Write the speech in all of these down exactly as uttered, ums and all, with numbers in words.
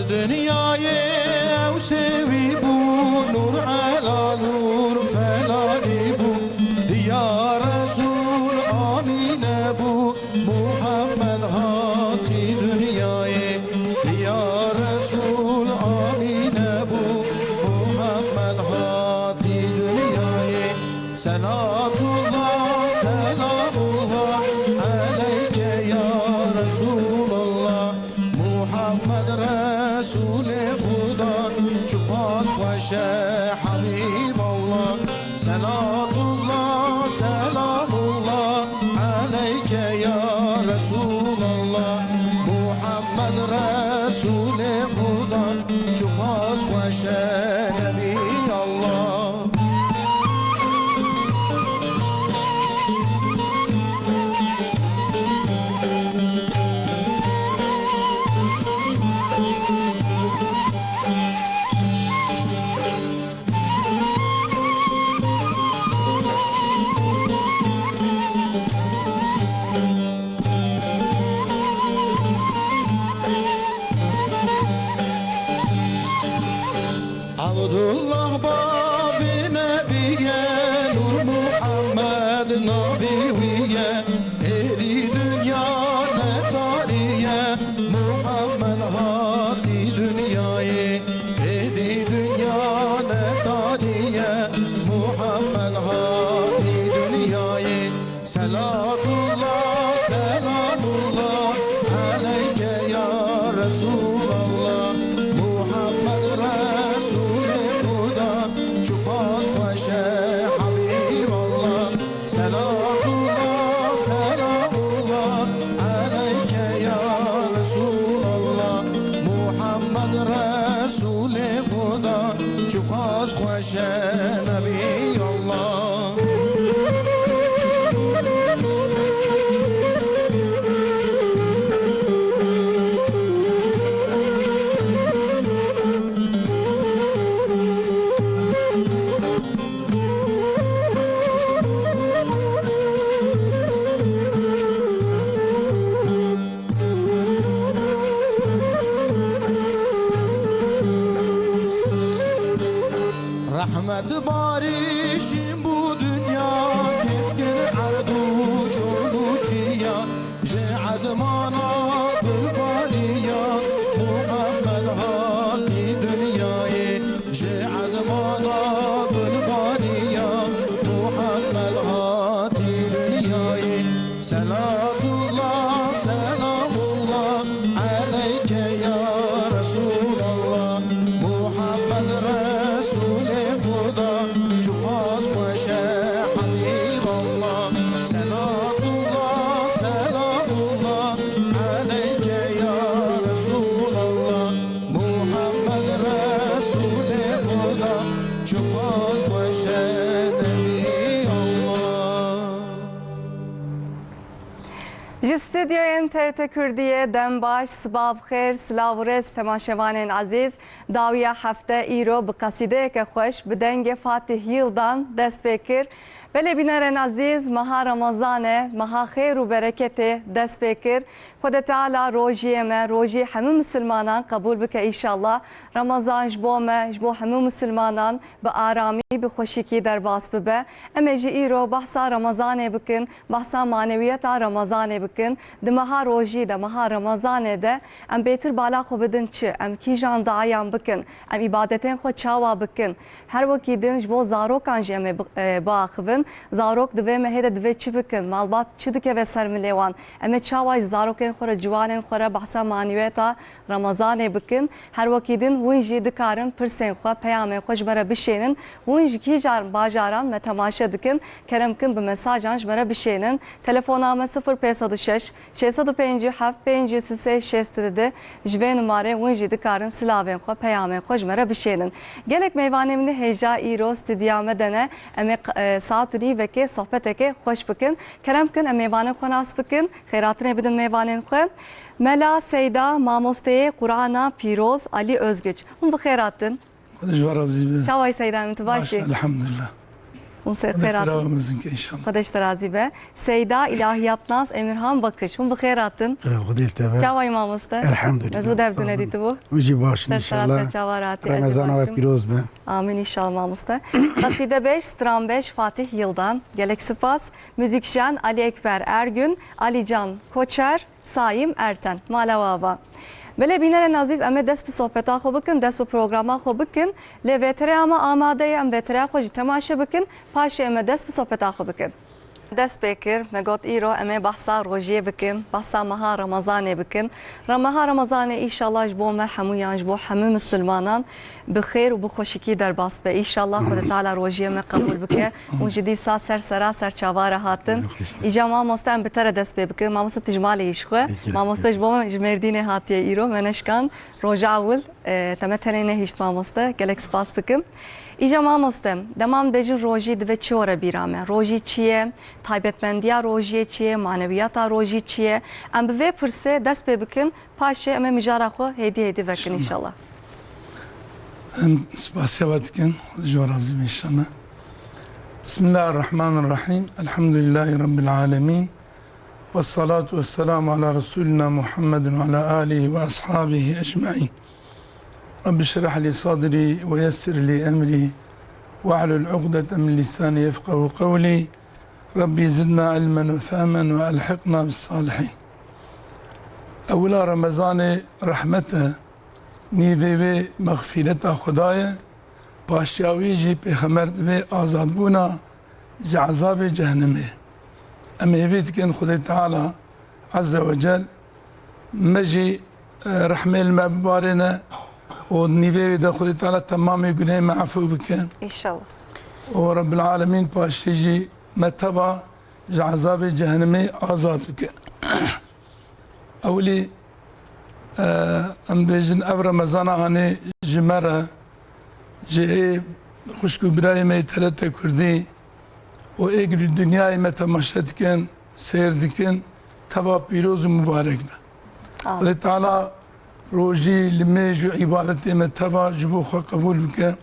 Dinyayê ew sêwî bû, nûr ela nûr felalî bû. Diya Resûl Amîne bû, Muhammed hatî dinyayê. Diya Resûl Amîne bû, Muhammed hatî dinyayê. Selatullah, selamullah aleyke ya Resulallah. Muhammed Resulê Xuda, çiqas xweş e Habîballah. Selatullah, selamullah aleyke ya Resulallah. Muhammed Resulê Xuda, çiqas xweş e Nebî Allah. Abdullah bavê Nebî ye, Nûr Muhammed navê wî ye. Êdî dinya ne tarî ye, Muhammed hatî dinyayê. Êdî dinya ne tarî ye, Muhammed hatî dinyayê. Selatullah, selamullah aleyke ya Resulallah. Muhammed Resulê Xuda, çiqas xweş e Habîballah. Selatullah, selamullah aleyke ya Resulallah. Muhammed Resulê Xuda, çiqas xweş e Nebî Allah. Rehmet barîşîn bû dinya, kêf kir erd û çol û çiya. Ji ezmana gulbariya Muhammed hatî dinyayê. Ji ezmana gulbariya Muhammed hatî dinyayê. Selatullah, selamullah aleyke ya Resulallah. Muhammed Resulê Xuda, çiqas xweş e Habîballah. Selatullah, selamullah aleyke ya Resulallah. Muhammed Resulê Xuda, çiqas xweş e Nebî Allah. Ji stûdyoyên T R T Kurdiyê dem baş, siba bi xêr, silav û rêz temaşevanên ezîz. Dawiya hefte îro bi qesîdeyeke xweş, bi dengê Fatih Yildan dest pê kir. Belê bînerên ezîz, meha Remezan e, meha xêr û bereketê dest pê kir. Xwedê Teala rojiyê me, rojiyê hemû misilmanan qebûl bike înşallah. Remezan ji bo me, ji bo hemû misilmanan bi aramî, bi xweşikî derbas bibe. Em ê jî îro behsa Remezanê bikin, behsa manewiyeta Remezanê bikin. Di meha rojî de, meha Remezanê de em bêtir bala xwe bidin çi? Em kîjan duayan bikin? Em îbadetên xwe çawa bikin? Her wekî din ji bo zarokan jî em ê bi-, e, biaxivin. Zarok di vê mehê de divê çi bikin? Malbat çi dikeve ser milê wan? Em ê çawa ji zarokên xwe re, ciwanên xwe re behsa manewiyeta Remezanê bikin? Her wekî din hûn jî dikarin pirsên xwe, peyamên xwe ji me re bişênin. Hûn ji kîjan bajaran me temaşe dikin? Kerem kin bi mesajan ji me re bişênin. Telefona me sifir pênc sed û şeş, şeş sed û pêncî û heft, pêncî û sê, şêst û du. Ji vê numarê hûn jî dikarin silavên xwe, peyamên xwe ji me re bişênin. Gelek mêvanê min hêja îro stûdya me de ne. Em ê q-, e, saet û nîvekê sohbetekê xweş bikin. Kerem kin em mêvanên xwe nas bikin. Xêratinê bidin mêvanên xwe. Mela Seyda, mamosteyê Qur'ana Pîroz Alî Özgüç. Hûn bi xêr hatin. Xwedê ji we razî be. Çawa yî Seyda min, tu baş î? Baş, elhamdulillah. Hûn ser xêr hatin. Xwedê ji te razî be. Seyda, ilahiyatnas Emirhan Bakış. Hûn bi xêr hatin. Xêr, Xwedê li te be. Çawa yî mamoste? Elhamdülillah. Ez wê dev dûne dîtibû. Hûn jî baş in inşallah. Ser çawa hatî. Remezana we pîroz be. Amîn inşallah mamoste. Qasîde beş, stran beş, Fatih Yıldan. Gelek spas. Müzikşen Ali Ekber Ergün, Ali Can Koçer, Saim Erten. Mala we ava. Belê bînerên azîz, em ê dest bi sohbeta xwe bikin, dest bi programa xwe bikin. Lê vêtereya me amade ye, em vêtereya xwe jî temaşe bikin, paşê em ê dest bi sohbeta xwe bikin. Dest pê kir, me got îro em ê behsa rojiyê bikin, behsa meha Remezanê bikin. Re meha Remezanê îşallah ji bo me hemûyan, ji bo hemû misilmanan bi xêr û bi xweşikî derbas be. Îşallah Xwedê Teala rojiyê me qebûl bike. Hûn ji dîsa ser sera ser çava re hatin. Îca mamoste em bi te re dest pê bikin. Mamoste tu ji malê yî ji xwe. Mamoste ji bo me ji Mêrdînê hatiye îro. Me neşkand. Roja ewil, e, te me tenê nehişt mamoste. Gelek spas dikim. Îca mamoste, dema em bêjin rojî divê çi were bîra me? Rojî çi ye? Taybetmendiya rojiyê çi ye? Manewiyata rojî çi ye? Em bi vê pirsê dest pê bikin. Paşê em ê mijara xwe hêdî hêdî vekin înşallah. Em spasiya we dikin, ji we razî be înşallah. Bismillahirrahmanirrahîm. Elhamdülillahî Rabbil alemin. Vessalatu vesselamu ala Resulina Muhammedin ve ala alihi ve ashabihi ecmaîn. Rabbi şrah li sadri ve yessir li emri ve ahlul uqdeten min lisani yefqehu qewli. Rabbi zidna ilmen ve fehmen ve elhiqna bis salihin. Ewila Remezanê rehmet e, nîvê wê mexfîreta Xwedayê, paşiya wî jî Pêxember divê azadbûna ji ezabê cehennemê. Em hêvî dikin Xwedê Teala Azze ve Cel me jî, e, rehmê li me bibarêne û nîvê wê de Xwedê Teala temamê gunehê me efû bike. Înşallah. Û Rebbil Alemîn paştî jî me teva ji ezabê cehennemê azad bike. Ewilî, e, em bêjin ev Remezana hanê ji me re, ji ê xwişk û birayê me yê T R T Kurdî û ê ku li dinyayê me temaşe dikin, seyr dikin, teva pîroz û mubarek be. Amin. Xwedê Teala rojî, limêj û îbadetê me teva ji bo xwe qebûl bike.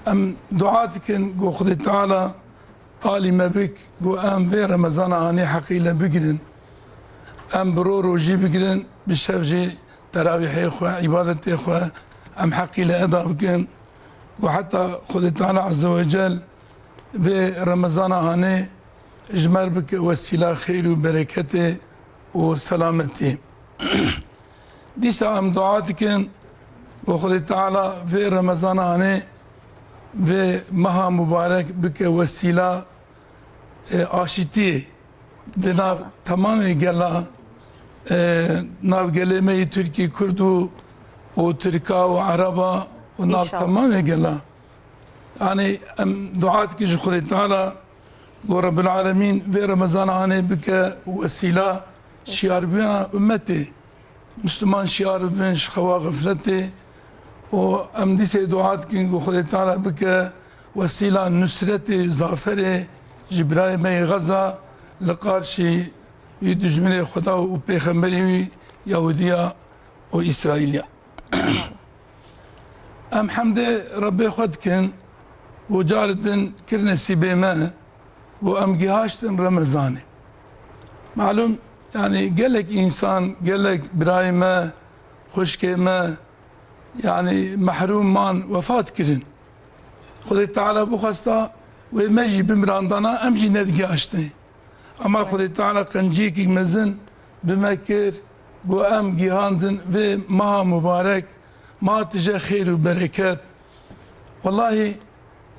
Em dua dikin ku Xwedê Teala alî me bik ku em vê Remezana hanê heqî le bigirin. Em bi ro rojî bigirin, bi şev jî terawîhê xwe, îbadetê xwe em heqî le eda bikin. Ku heta Xwedê Teala Azze ve Cel vê Remezana hanê ji me re bike wesîla xêr û bereketê û selametî. Dîsa em dua dikin, ku Xwedê Teala vê Remezana hanê, vê meha mubarek bike wesîla, e, aşîtiyê di nav temamê gela, e, nav gelê me yê Tirkî, Kurd û, û Tirka û Ereba û nav temamê gela. Yanî em dua dikin ji Xwedê Teala, ku Rebbil Alemîn vê Remezana hanê bike wesîla şiyarbûna ummetê. Misliman şiyar bibin ji xewa xefletê û em dîsê dua dikin ku Xwedê Teala bike wesîla nusretê, zaferê ji birayê me yê Xeza li qarşî wî dijminê Xweda û pêxemberê wî Yahudiya û Îsraîliya. Em hemdê Rebbê xwe dikin û carê din kir nesîbê me û em gihaştin Remezanê. Malûm, yanî gelek însan, gelek birayê me, xwişkê me, yanî mehrûm man, wefat kirin. Xwedê Teala bixwesta wê me jî bimirandana, em jî nedigihaştinê. Ama Xwedê Teala qenciyekî mezin bi me kir, ku em gihandin vê meha mubarek, meha tije xêr û bereket. Wellahî,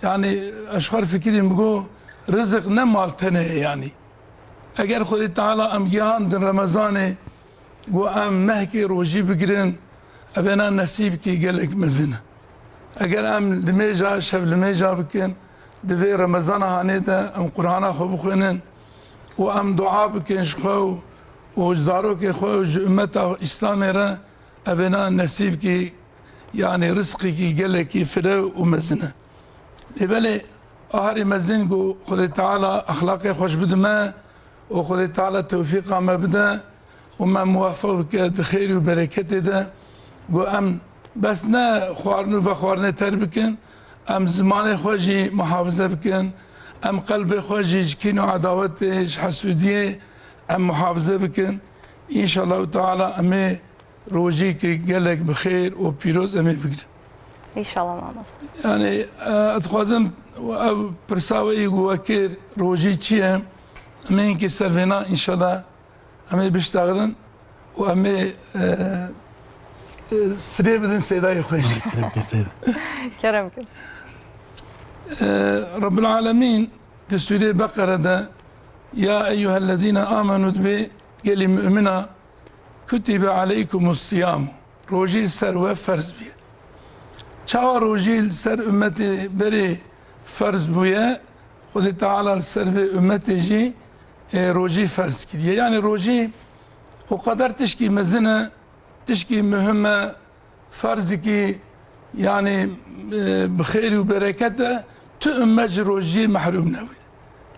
yanî, ez ji xwe fikirîm, ku rizik ne mal tenê ye, yanî. Eger Xwedê Teala em gihandin Remezanê, ku em mehkê rojî bigirin, evêna nesîbkî gelek mezin e. Eger em limêja, şevlimêja bikin, di vê Remezana hanê de em Qur'ana xwe bixwînin û em dua bikin ji xwe û, û ji zarokê xwe û ji ummeta Îslamê re, evêna nesîbkî, yanî rizqekî gelekî firew û mezin e. Lê belê, aharê mezin ku Xwedê Teala exlaqê xweş bide me û Xwedê Teala tewfîqa me bide û me muwefeq bike di xêr û bereketê de, ku em bes ne xwarin û vexwarinê terk bikin, em zimanê xwe jî muhafize bikin, em qelbê xwe jî ji kîn û edawetê, ji hesûdiyê em muhafize bikin. Înşallahu Teala em ê rojîkê gelek bi xêr û pîroz em ê bigrin. Înşallah mamoste. Yani, e, ez dixwazim ev pirsa we yî ku we kir, rojî çi ye? Em ê hinkê ser vêna înşallah em ê biştexilin û em ê, e, e, sirê bidin Seydayê xwe jî. Kerem ke Seyda. Kerem ke. E, Rabbul Alemîn di Sûreyê Beqere de, "Ya eyyuhellezîne amenu" dibê, gelî mumina, "kutibe aleykumus siyamu", rojî li ser we ferz bûye. Çawa rojî li ser ummetê berê ferz bûye, Xwedê Teala li ser vê ummetê jî, e, rojî ferz kiriye. Yani rojî o qeder tişkî mezin e, tişkî muhim e, ferzikî, yani, e, bi xêr û bereket e, tu ummet ji rojiyê mehrûm nebûye.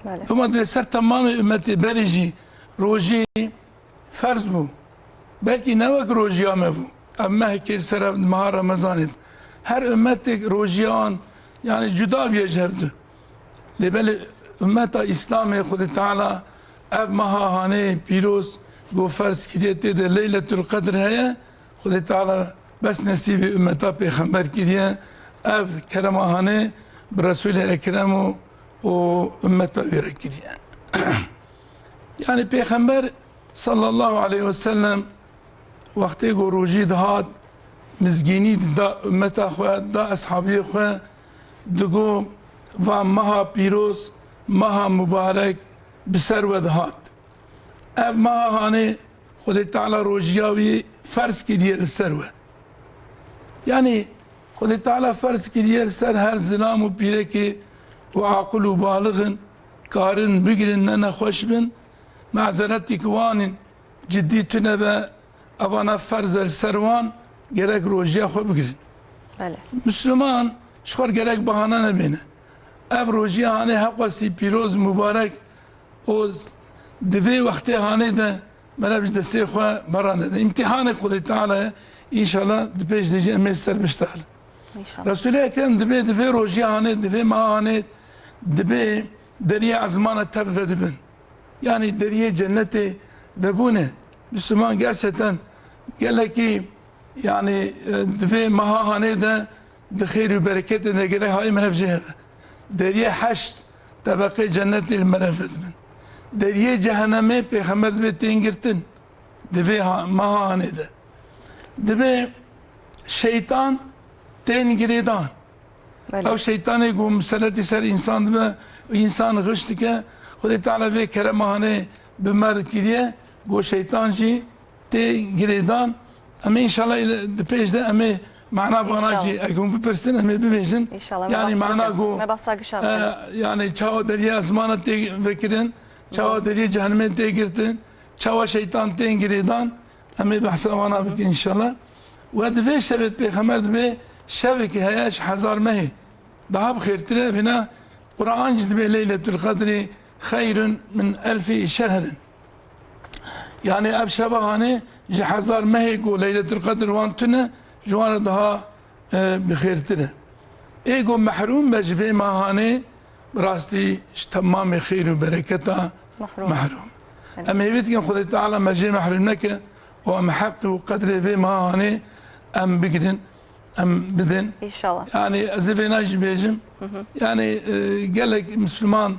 Belê. Loma divê ser temamê ummetê berê jî rojî ferz bû. Belkî ne wek rojiya me bû. Ev mehekê li ser ev meha Remezanê de. Her ummetek rojiya wan, yani cuda bûye ji hev du. Lê belê ummeta Îslamê Xwedê Teala ev meha hanê pîroz ku ferz kiriye tê de Leyletul Qedr heye. Xwedê Teala bes nesîbê ummeta Pêxember kiriye. Ev kerema hanê bi Resûlê Ekrem û, û ummeta wî re kiriye. Yani Pêxember sallallahu aleyhi ve sellem wextê ku rojî dihat, mizgînî dida ummeta xwe, da eshabiyê xwe, digo, va meha pîroz, meha mubarek bi ser we dihat. Ev meha hanê Xwedê Teala rojiya wî ferz kiriye li ser we. Yani Xwedê Teala ferz kiriye li ser her zilam û pîrekê ku aqil û balix in, karin bigirin, ne nexweş bin, mezeretî ki wan in, cidî tune be, evana ferz e li ser wan, gerek rojiya xwe bigirin. Belê. Misliman ji xwe gerek bahane nebêne. Ev rojiya hanê heqwesî pîroz, mubarek û z-, di vê wextê hanê de meriv ji destê xwe bera nede. Îmtîhanek Xwedê Teala ye. Înşallah di pêş de jî em ê ser biştexilin. Înşallah. Resûlê Ekrem dibê di vê rojiya hanê, di vê meha hanê, dibê deriyê ezmana tev vedibin. Yani deriyê cennetê vebûne. Müslüman gerçekten gelekî, yani, e, di vê meha hanê de di xêr û bereketê de gerek hayê meriv jê hebe. Deriyê heşt tebeqê cennetê li meriv vedibin. Deriyê cehennemê Pêxember dibê tên girtin. Di vê ha-, meha hanê de. Dibê şeytan tên girêdan. Belê. Ew şeytanê ku miseletî ser însan dibe, însan xiş dike, Xwedê Teala vê kerema hanê bi me re kiriye, ku şeytan jî tê girêdan. Em ê înşallah di pêş de em ê mana vana jî, înşallah, eger hûn bipirsin, em ê bibêjin. Înşallah, me, yani, behsa mana ku, me behsa gişa, e, bikin, yani çawa deriyê ezmana tê vekirin, çawa, hı, deriyê cehennemê tê girtin, çawa şeytan tên girêdan, em ê behsa wana, hı hı, bikin înşallah. We di vê şevê Pêxember dibê şevekî heye ji hezar mehê daha bi xêrtir e. Vêna Quran jî dibê Leyletul Qedrî xeyrun min elfî şehrin. Yani ev şeva hanê ji hezar mehê ku Leyletul Qedr wan tune, ji wan re daha, e, bi xêrtir e. Ê ku mehrûm be ji vê meha hanê, bi rastî ji temamê xêr û bereketa mehrûm, mehrûm. Evet. Em hêvî dikin Xwedê Teala me jê mehrûm neke û em heq û qedrê vê meha hanê em bigirin, em bidin. Înşallah. Yani ez ê vêna jî bêjim. Hı hı. Yani, e, gelek Müslüman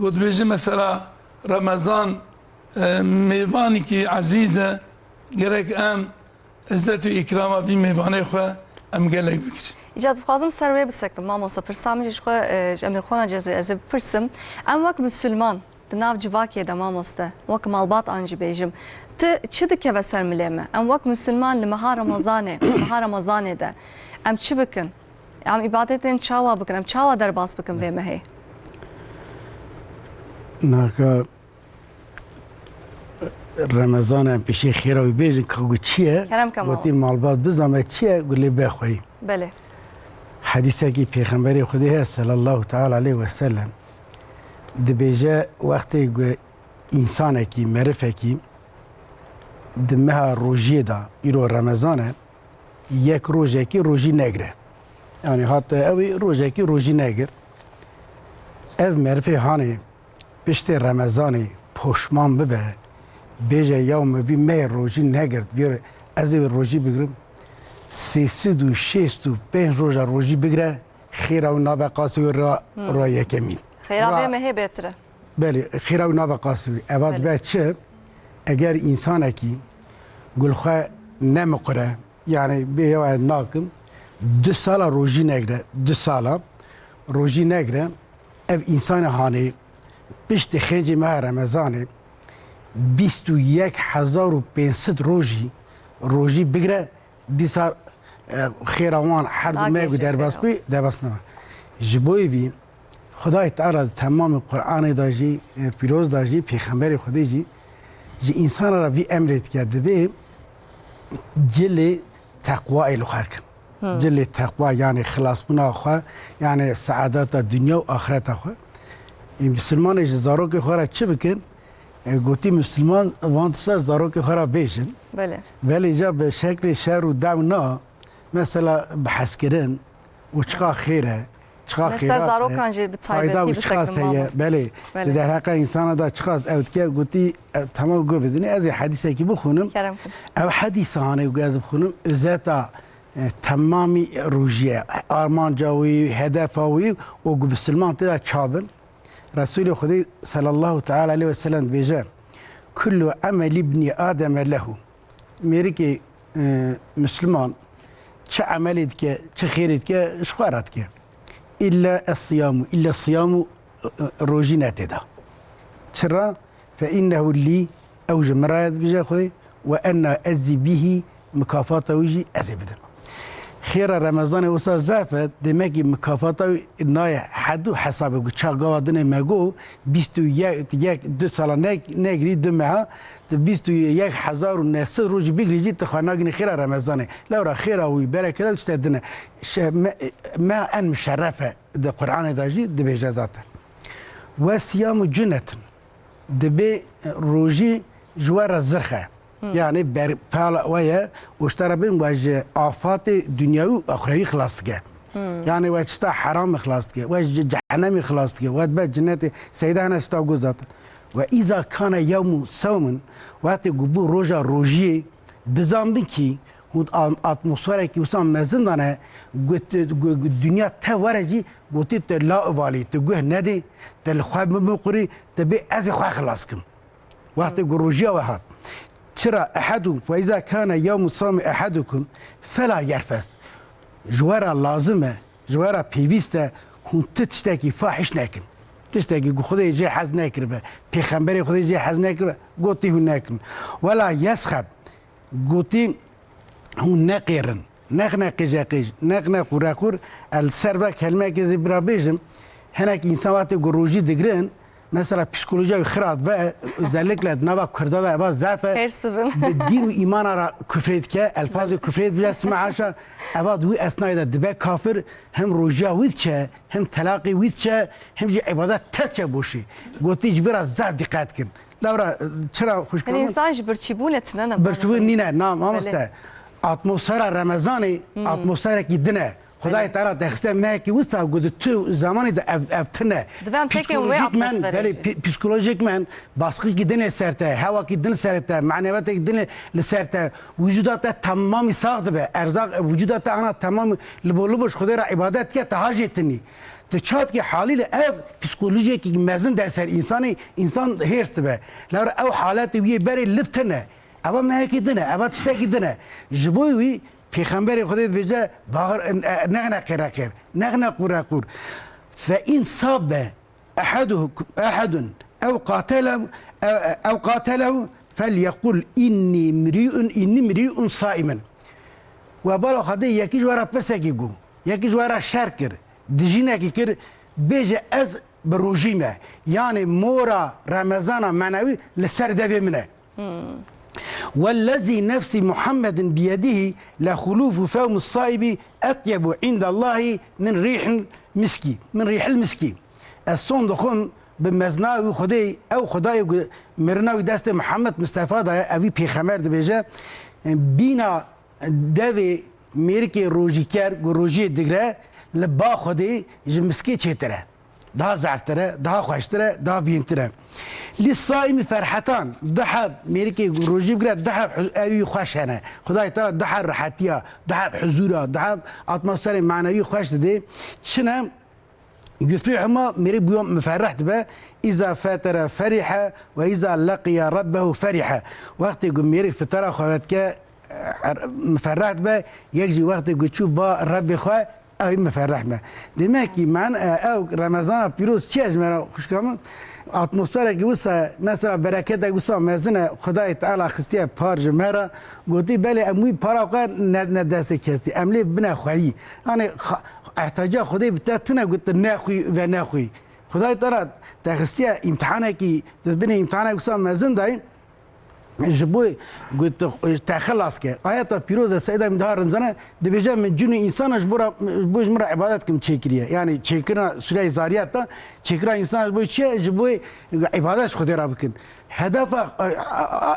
ku dibêje mesela Remezan, e, mêvanekî ezîz e, gerek em izzet û îkrama vî mêvanê xwe em gelek bigirin. Îca dixwazim ser wê bisekitim, mamoste. Pirsa min jî ji xwe, e, ji Emîrxwana Cezîrê ez ê bipirsim. Em wek Musulman di nav civakê de, mamoste, wek malbat an jî bêjim, ti çi dikeve ser milê me? Em wek Musulman li meha Remezanê, meha Remezanê de em çi bikin? Em îbadetên çawa bikin? Em çawa derbas bikin vê mehê? Naka Remezan em pêşê xêra wî bêjin, ka ku çi ye? Kerem ke, gotî, malbat bizane çi ye, ku lê bexweyî. Belê. Hedîsekî Pêxemberê Xwedê heye, sallallahu teala aleyhi ve sellem, dibêje, wextê ku însanekî, merifekî di meha rojiyê de, îro Remezan e, yek rojekî rojî negre. Yani hate ew ê rojekî rojî negirt. Ev merivê hanê piştê Remezanê poşman bibe, bêje, yaw min vî mehê rojî negirt, vî ez ê rojî bigirim, sê sed û şêst û pênc roja rojî bigire, xêra wî nabe qasê wî ra, ra yekemîn. Xêra Ra- vê mehê bêtir e. Belê, xêra wî nabe qasê wî. Eva Belê. dibe çi? Eger însanekî gul xwe nemiqure, yani bê yaw ez nakim, du sala rojî negre, du sala rojî negre, ev însanê hanê piştî xêncê meha Remezanê bîst û yek hezar û pênc sed rojî, rojî bigre, dîsa, e, xêra wan her du Nagê me ku jê derbas xêra. bî, derbas nebe. Ji bo vî Xwedayê Teala di temamê Qur'anê de jî, e, pîroz de jî, pêxemberê Xwedê jî, ji însana re vî emrê dike, dibê cilê teqwayê li xwe kin. Cilê teqwa, yani xilasbûna xwe, yani seadeta dinya û axireta xwe. Ê, Misilmanê ji zarokê xwe re çi bikin? E, gotî Misilman van tişta zarokê xwe re bêjin. Belê. Belê ca bi şeklê şer û dew na, mesela bi hezkirin û çiqa xêr e, çiqa Li ser xêrat e, zarokan jî bi fayda taybetî û çiqas bisekin heye. mamoste. Belê, Belê. li derheqa însana da çiqas ew dike, gotî, e, temam guh bidinê. Ez ê hedîsekî bixwînim. Kerem kin. Ev hedîsa hanê ku ez bixwînim, özeta, e, temamî rojî ye. Armanca wî, hedefa wî û ku Misilman tê de çabin. Resulê Xwedê sallallahu teala aleyhi ve sellem dibêje, "Kullu emeli ibni Ademe lehu." Mêrikê, e, Müslüman çi emelê dike, çi xêrê dike, ji xwe re dike. "İlla es-siyamu, illa siyamu", e, e, rojî ne tê de. Çira? "Fe innehu li", ew ji min re ye, dibêje Xwedê, "ve enna ezî bihi", mikafata wî jî ez ê bidim. Xêra Remezanê wisa zaf e, demekî mikafata wî nayê hed û hesabê ku çax gava dinê me got, bîst û yek, du sala ne-, negirî, du meha, tu bîst û yek hezar û neh sed rojî bigirî jî tu xwe nagînî xêra Remezanê. Lewra xêra wî, bereketa wî tişte din e. Şe-, me-, meha en muşerref e di Qur'anê de jî dibêje zaten. "Ve siyamu cunnetin." Dibê rojî ji we re zirx e. Hmm. Yani ber-, pala we ye û ji te re bên we ji afatê dinyawî û axirewî xilas dike. Hmm. Yani we çita heramê xilas dike, we ji cehenemê xilas dike, we dibe cinetê. Seyda hene sta got zaten. "Ve iza kane yewmu sewmin", wextê ku bû roja rojiyê, bizan bin kî hûn at-, atmosferekî wisa mezin dane, got, gu-, gu-, dinya te were jî, gotî tu la ivalî, tu guh nedê, tu li xwe bimiqurî, tu bê ez ê xwe xilas kim. Wextê ku rojiya we hat. Çira ehedu, fe iza kane yewmu sami ehedukum, fela yerfes. Ji we re lazim e, ji we re pêwîst e, hûn ti tiştekî fahîş nekin. Tiştekî ku Xwedê jê hez nekiribe, Pêxemberê Xwedê jê hez nekiribe, gotî hûn nekin. Wela yesxeb, gotî hûn neqêrin, nexne qêjeqêj, nexne qurequr. Ez li ser ve kelimekê zî bira bêjim, hinek însan wextê ku rojî digirin, mesela psîkolojiya wî xira dibe, özellikle di nava Kurda de eva zaf e. Hêrs dibin. Bi dîn û îmana re kufrê dike, elfazê kufrê dibêje, sime haşa, eva di wî esnayê de dibe kafir, hem rojiya wî diçe, hem telaqê wî diçe, hem jî îbadet te diçe boşî. Gotî ji vî re zaf dîqet kin. Lewra, çira xwişka Hin min? Însan ji birçîbûnê tine ne. Birçîbûn nîne, na mamoste. Belê. Atmosfera Remezanê, Hmm. atmosferekî din e. Xwedayê Belê. Teala te xiste mehekî wisa ku di tu zamanê de ev, ev tine. Divê em têkên wê Psîkolojîk men, atmosferê belê, jî. Pî-, psîkolojîk men, baskikî din ê ser te, hewakî din ser te, manewetekî din ê li ser te, wicûda te temamî sax dibe, erzaq, wicûda te ana temamî li bo, li bo ji Xwedê re îbadet dike, te hajê tinî. Tu çapkî halîle ev psîkolojiyekî mezin de ser însanê, însan hêrs dibe. Lewra ew haletê wî yê berê li tine. Eva mehekî din e, eva tiştekî din e. Ji bo wî Pêxemberê Xwedê dibêje, "Baxir, e, nexne qêreqêr, nexne qureqûr. Fe in sabbe eheduhuk-, ehedun ew qatelehu, ew, ew qatelehu fel yekul inni mri'un, inni mri'un saimun." We bala Xwedê yekî ji we re pirsekî got, yekî ji we re şer kir, dijînekî kir, bêje, "Ez bi rojî me." Yanê mora Remezana menewî li ser devê min e. Hmm. "Wellezî nefsî Muhammedin biyedihî le xulûfu fewmi saîbî etyebu îndallahî min rîhil miskî, min rîhil miskî." Ez son dixwim bi mezina wî Xwedê, ew Xwedayê ku mirina wî destê Muhammed Mistefa daye, evî pêxemer dibêje, bîna devê mêrikê rojîker ku rojiyê digre li ba Xwedê ji miskê çêtir e. daha zeftir e, daha xweştir e, daha bîntir e. Li saîmî ferhetan, du heb mêrikê rojî bigire, du heb hu-, ew xweş hene. Xwedayê Teala du heb rehetiya, du heb huzûra, du heb atmosferê manewî xweş dide. Çi ne? Yufrihuma, mêrik bûya miferreh dibe. Îza fetere ferihe ve îza leqiye rebbehu ferihe. Wextê ku mêrik fitara xwe vedike, e, miferreh dibe, yek jî wextê ku çû ba Rebbê xwe, ew ê miferreh be. Demek ki men, e, ew Remezana pîroz çi ye ji me re xwişka min? Atmosferekî wisa, mesela bereketek wisa mezin e, Xwedayê Teala xistiye par ji me re, gotî, belê em wî para xwe nedine destê kesî, em lê bine xweyî. Yani, xa-, ehtiyaca Xwedê bi te tune ku tu nexwî ve nexwî. Xwedayê Teala te xistiye îmtihanekî, tu binê îmtihanek wisa mezin dayî, ji bo ku tu te xilas ke. Ayeta pîroz e Seyda Minteha Rinzane dibêje, min cin û însana ji bo ra, ji bo ji min re îbadet kim çêkiriye. Yani çêkirina Sûreyê Zariyat de çêkirina însana ji bo çi ye? Ji bo îbadet ji Xwedê re bikin. Hedefa, a, a,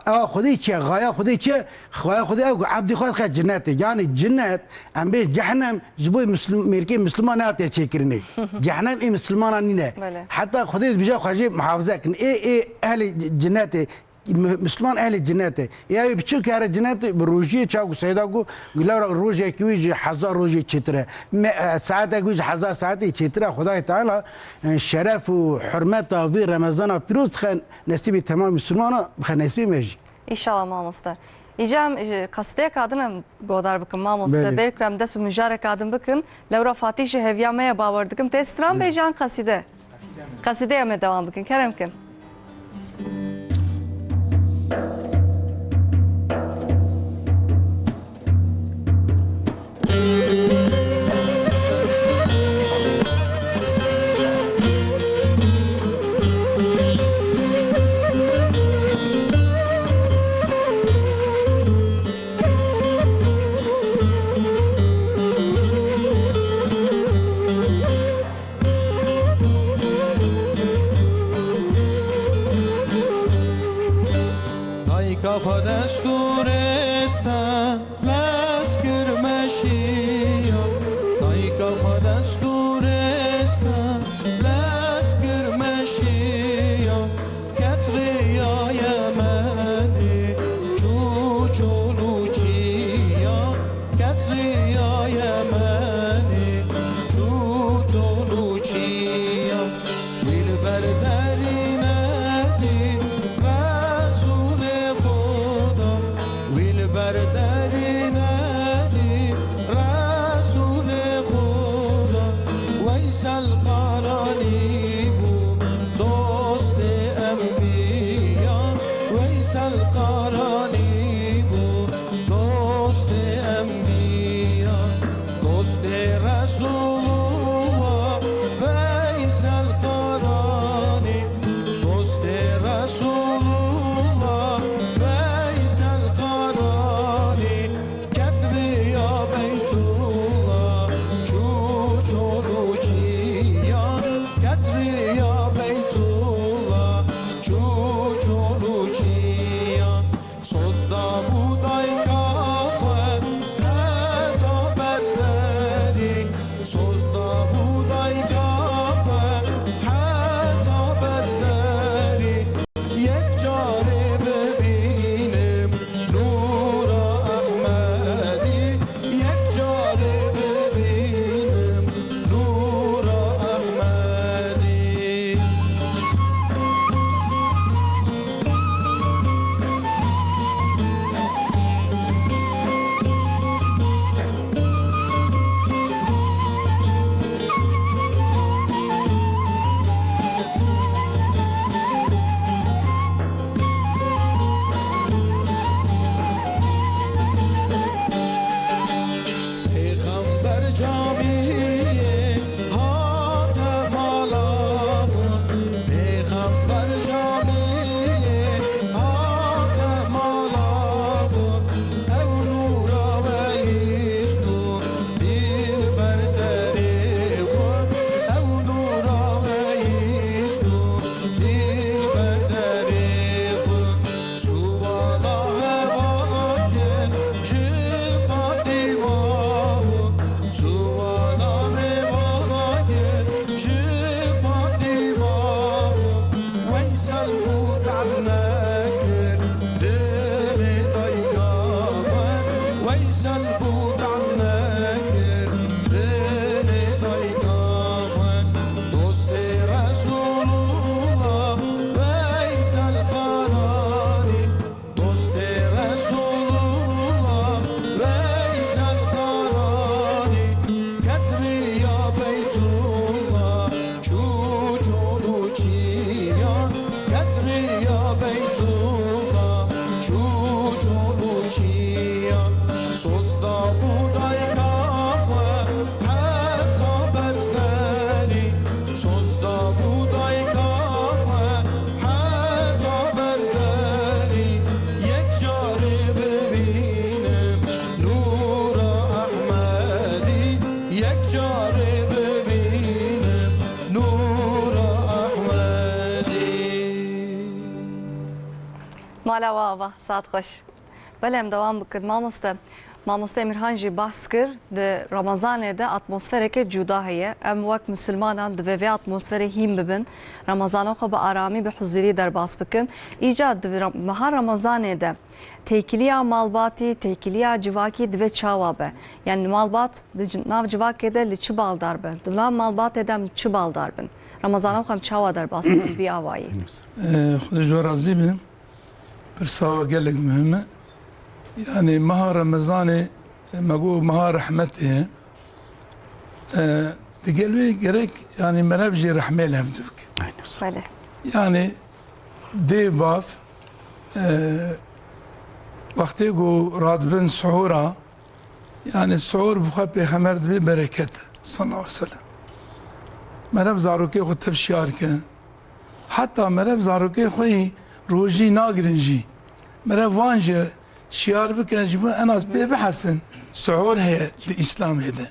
a, a Xwedê çi ye? Xaya Xwedê çi ye? Xaya Xwedê ew ku ebdî xwe dixe cinnetê. Yani cinnet, em bê cehennem ji bo Müslüm-, mêrikê Müslüman nehatiye çêkirinê. Cehennem ê Müslümana nîne. Belê. Heta Xwedê dibêje xwe jê muhafaze kin. Ê, ê ehlê c-, cinnetê, Mü-, Müslüman ehlê cinnetê. Ê ew biçûk here cinnetê, bi rojiyê çaku seyda ku, lewra rojekî wî ji hezar rojê çêtir e. Me-, e, saetek wî ji hezar saetê çêtir e. Xwedayê Teala, e, şeref û hurmeta vî Remezana pîroz dixe nesîbî temam Müslümana, bixe nesîbî me jî. Înşallah mamoste. Îca em ji qesîdeyeka din em godar bikin mamoste. Belê. Bêrî ku em dest bi mijareka din bikin. Lewra Fatî jî hêviya me ye, bawer dikim. Tê stran bê, belê, jan qesîde. Qesîdeya me dewam bikin. Kerem kin. Dayka xwe destûrê sten, lez kir meşiya. Dayka xwe destûrê sten, lez kir meşiya. Ket rêya Yemenê, çû çol û çiya. Ket rêya Yemenê, çû çol û çiya. Wî li ber derî nedî, Resûlê Xuda. Wî li ber derî Mala we ava, saet xweş. Belê, em dewam bikin. Mamoste, Mamoste Emirhan jî behs kir, di Remezanê de atmosfereke cuda heye. Em wek misilmanan divê vê atmosferê hîn bibin. Remezana xwe bi aramî, bi huzurî derbas bikin. Îca di Re-, meha Remezanê de têkiliya malbatî, têkiliya civakî divê çawa be? Yani malbat di c-, nav civakê de li çi baldar be? Di nav malbatê de em çi baldar bin? Remezana xwe em çawa derbas bikin vî awayî? Eh, Xwedê ji we razî be. Pirsa we gelek muhim e. Yani meha Remezanê, e, me got meha rehmetê ye. E, digel wê gerek, yani merev jî rehmê li hevdu bike. Belê. Yani dê bav, e, wextê ku radibin suhura, yani suhur bi xwe Pêxember dibê bereket e, sallallahu aleyhi ve sellem. Merev zarokê xwe tev şiyar ke. Heta merev zarokê xwe yî rojî nagirin jî. Merev wan jî şiyar bike, ji bo en az pê bihesin. Suhur heye di Îslamê de.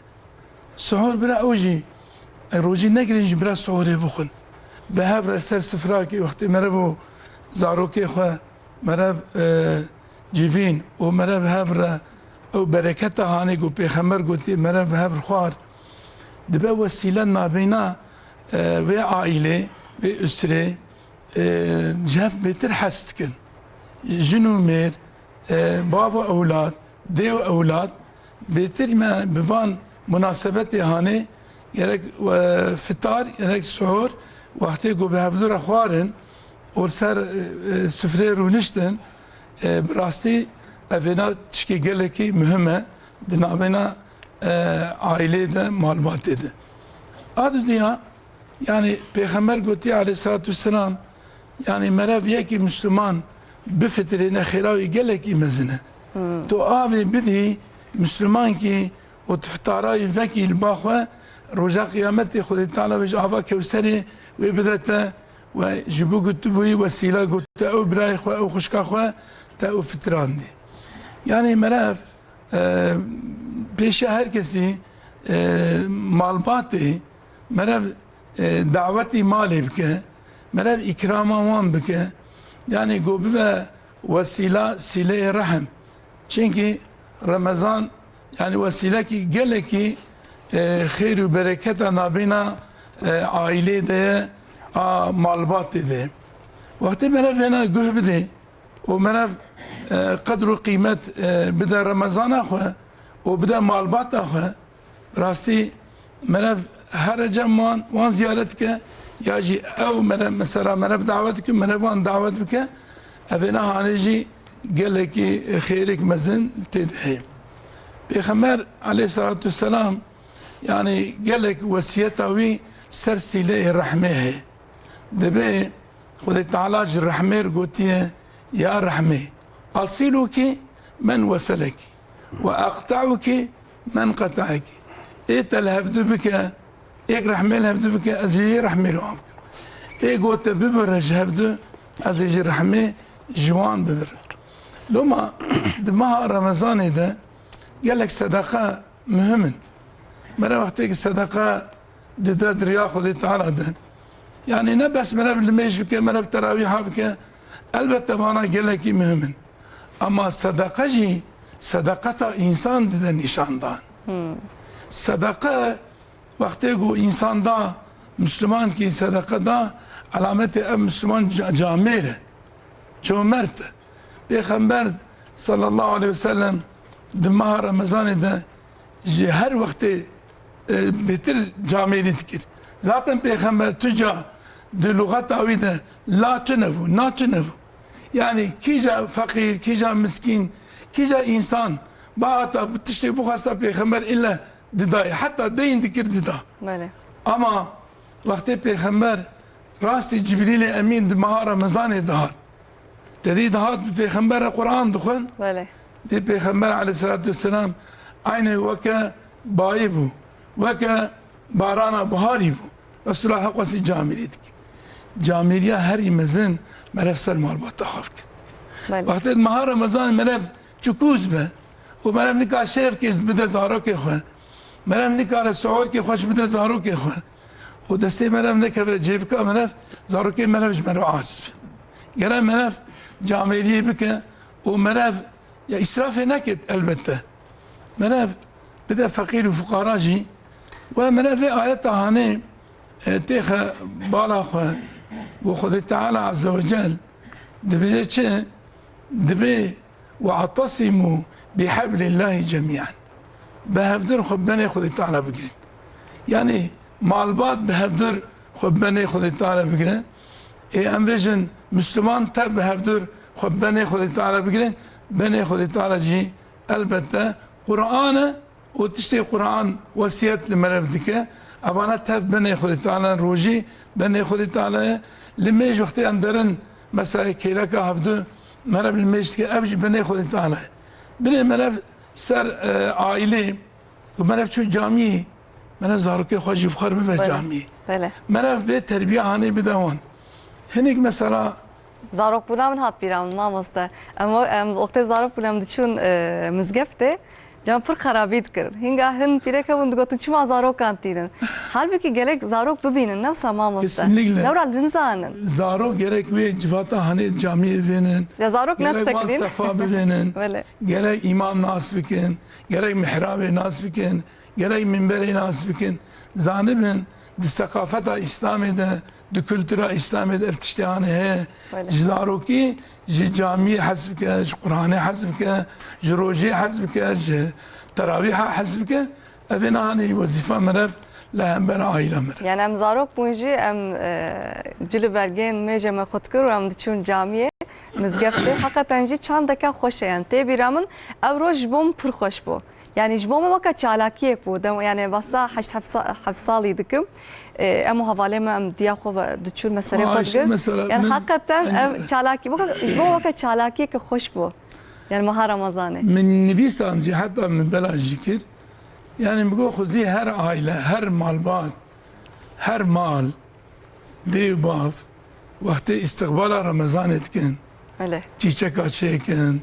Suhur bira ew jî, e, rojî negirin jî bira suhurê bixwin. Bi hev re ser sifrakê wextê merev û zarokê xwe merev, e, civîn û merev hev re ew bereketa hanê ku Pêxember gotiye merev bi hev re xwar, dibe wesîle nabeyna, e, vê aîlê, vê usrê, e, ji hev bêtir hes dikin. Jin û mêr, e, bav û ewlad, dê û ewlad, bêtir me bi van munasebetê hanê gerek, e, fitar, gerek suhur, wextê ku bi hevdu re xwarin û li ser, e, e, sifrê rûniştin, e, bi rastî evêna tişkê gelekî muhim e di navêna, e, aîlê de, malbatê de. A dudiya, yani Pêxember gotiye aleyhissalatu vesselam, yani merev yekî Müslüman bifitirêne xêra wî gelekî mezin e. Tu avê bidî Müslümankî û tu fitara wî vekî li ba xwe, roja Qiyametê Xwedê Teala wê ji ava Kewserê wê bide te, we ji bo ku tu bûyî wesîla ku te ew birayê xwe, ew xwişka xwe, te ew fitirandî. Yani merev, e, pêşiya her kesî, e, malbatê merev, e, dawetî malê bike, merev îkrama wan bike, yani ku bibe wesîla sîleyê rehim. Çimkî Remezan, yani wesîlekî gelekî, e, xêr û bereketa nabîna, e, aîlê de ye, a malbatê de ye. Wextê merev vêna guh bidê, û merev, e, qedr û qîmet, e, bide Remezana xwe û bide malbata xwe, rastî merev here cem wan, wan ziyaret ke, ya jî ew merev, mesela merev dawet ke, merev wan dawet bike, evêna hanê jî gelekî xêrêk mezin tê de heye. Pêxember aleyhissalatu vesselam, yani gelek wesiyeta wî ser sîleyê rehmê heye. Dibê Xwedê Teala ji rehmê re gotiye, ya rehmê, asiluki men weseleki ve aqta'uki men qata'eki. Ê te li hevdu bike, êk rehmê li hevdu bike, ez jî rehmê li wan bikim. Ê got te bibire ji hevdu, ez ê jî rehmê ji wan bibirim. Loma di meha Remezanê de gelek sedeqe muhim in. Mere wextê ki sedeqe dide di riya Xwedê Teala de. Yani ne bes merev limêj bike, merev terawîha bike. Elbette vana gelekî muhim in. Ama sedeqe jî sedeqeta însan dide nîşandan. Sedeqe wextê ku însan da, Müslüman ki sedeqe da, alametê ev Müslüman ca-, camêr e. Cömert e. Pêxember sallallahu aleyhi ve sellem di meha Remezanê de ji her wextê, e, bêtir camêrî dikir. Zaten Pêxember tu ca di lugeta wî de la tune bû, na tune bû. Yani kîja feqîr, kîja miskîn, kîja însan bihata tiştê bixwesta Pêxember îlle didayê. Heta deyn dikir dida. Belê. Ama wextê Pêxember rastî Cibrîlê Emîn di meha Remezanê dihat. Te dî dihat bi Pêxember re Quran dixwend. Belê. Dê Pêxember aleyhissalatu vesselam aynê weke bayê bû. Weke barana biharî bû. Resulullah heqwesî camêrî dike. Camêriya herî mezin merev ser malbata xwe bike. Belê. Wextê di meha Remezanê merev çikûz be û merev nikare şevkê bide zarokê xwe. Merev nikare suhurkê xweş bide zarokê xwe. Û destê merev nekeve cêbika merev, zarokê merev ji merev aciz bin. Gere merev camêriyê bike û merev ya îsrafê neket elbette. Merev bide feqîr û fuqara jî. We merev vê ayeta hanê, e, têxe bala xwe û Xwedê Teala Azze ve Cel dibêje çi? Dibê: "We'tesimû biheblillahî cemî'en." Bi hevdur xwe benê Xwedê Teala bigirin. Yanî malbat bi hevdur xwe benê Xwedê Teala bigire. Ê em bêjin Müslüman tev bi hevdur xwe benê Xwedê Teala bigirin. Benê Xwedê Teala jî elbette Qur'an e û tiştê Qur'an wesiyet li merev dike. Evana tev benê Xwedê Teala, rojî benê Xwedê Teala ye. Li mêj wextê em derin mesela kêleka hevdu merev li mêj dike, ev jî benê Xwedê Teala ye. Binê merev ser, e, aîlê û merev çû camiyê, merev zarokê xwe jî bi xwe re bive Belê, camiyê. belê. Merev vê terbiya hanê bide wan. Hinek mesela Zarokbûna min hat bîra min, mamoste. Em, em wextê zarok bûn, em diçûn, e, mizgeftê, cem pir xerabî dikirin. Hînga hin pîrek hebûn, digotin, "Çima zarokan tînin?" Halbûkî gelek zarok bibînin, ne wisa mamoste? Kesinlikle. Lewra nizanin. Zarok gerek wê civata hanê camiyê bivênin. Ya zarok Gerek wan neseknîn. sefa bivênin. Belê. Gerek îmam nas bikin. Gerek mihrabê nas bikin. Gerek minberê nas bikin. Zanibin, di seqafeta Îslamê de, di kultura Îslamê de ev tiştê hanê heye. Belê. Ji zarokî, ji camiyê hez bike, ji Qur'anê hez bike, ji rojê hez bike, ji terawîha hez bike. Ev ê hanê wezîfa merev li hember aîla merev. Yani em zarok bûn jî em, e, cil û bergên mêjê me xwe dikir û em diçûn camiyê, mizgeftê. Heqeten jî çandeke xweş e. Yani tê bîra min ev roj ji bo min pir xweş bû. Yani ji bo me weke çalakiyek bû. Dem, yani wesa heşt heft sa-, heft salî dikim. E, em û hevalê me em diya xwe ve diçûn meselê xwe Ayşe dikin. mesela Yani min heqeten em çalakî, weke, ji bo weke çalakiyeke xweş bû. Yani meha Remezanê. Min nivîsandî, heta min bela jî kir. Yani min got, xwezî her aile, her malbat, her mal, dê û bav, wextê îstiqbala Remezanê dikin. Belê. Çîçeka çêkin,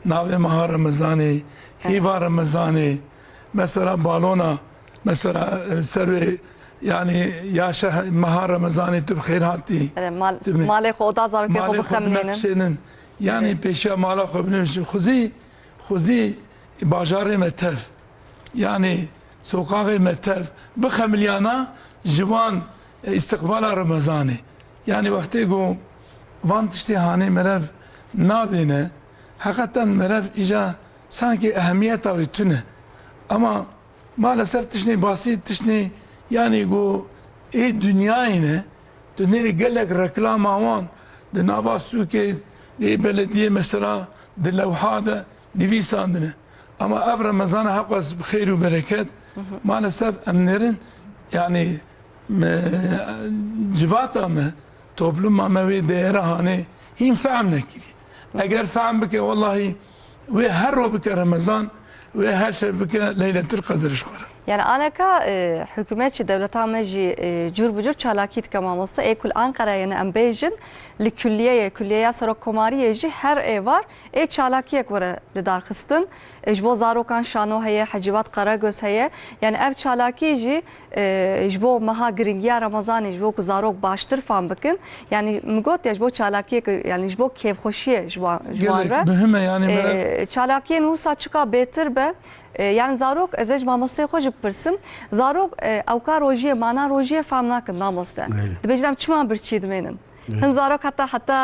navê meha Remezanê, Evet. hîva Remezanê, mesela balona, mesela, e, ser wê, yani, yaşa meha Remezanê tu bi xêr hatî. Evet, mal-, Tu bi malê xwe oda zarokê xwe malê xwe bixemlênin. binexşênin. Yani Evet. pêşiya mala xwe binivîsin. Xwezî, xwezî bajarê me tev. Yani sokaxê me tev bixemiliyana ji wan, e, îstiqbala Remezanê. Yani wextê ku van tiştê hanê merev nabêne, heqeten merev îca sankî ehemiyeta wê tune. Ama maalesef tiştê basî, tiştê yani ku ê dinyayê ne, tu nêrî gelek reklama wan di nava sûkê, di belediyê mesela, di lewha de nivîsandine. Ama ev Remezana heqas bi xêr û bereket, Hı hı. maalesef em nêrin, yani, me, civata me, topluma me wê değera hanê hîn fehm nekirî. Eger fehm bike, wellahî wê her ro bike Remezan, wê her şev bike Leyletül Qedir ji xwe re. Yani aneka, e, hikûmet jî, dewleta me jî, e, cûr bi cûr çalakî dike mamoste. Ê ku li Anqereyê ne em bêjin, li kulliyeyê, kulliyeya serokkomariyê jî her êvar ê çalakiyek were li dar xistin. E, ji bo zarokan şano heye, Hecîvat Karagöz heye. Yani ev çalakî jî, e, ji bo meha giringiya Remezanê, ji bo ku zarok baştir fam bikin. Yani min got ya ji bo çalakiyek, yani ji bo kêfxweşiyê ji wan, ji wan Gelek re. muhim e yani E, merak çalakiyên wisa çika bêtir be, e, yani zarok, ez ê ji mamosteyê xwe jî bipirsim. Zarok, e, ewka rojiyê, mana rojiyê fam nakin mamoste. Belê. Dibêjin em çima birçî dimênin? Hin zarok heta, heta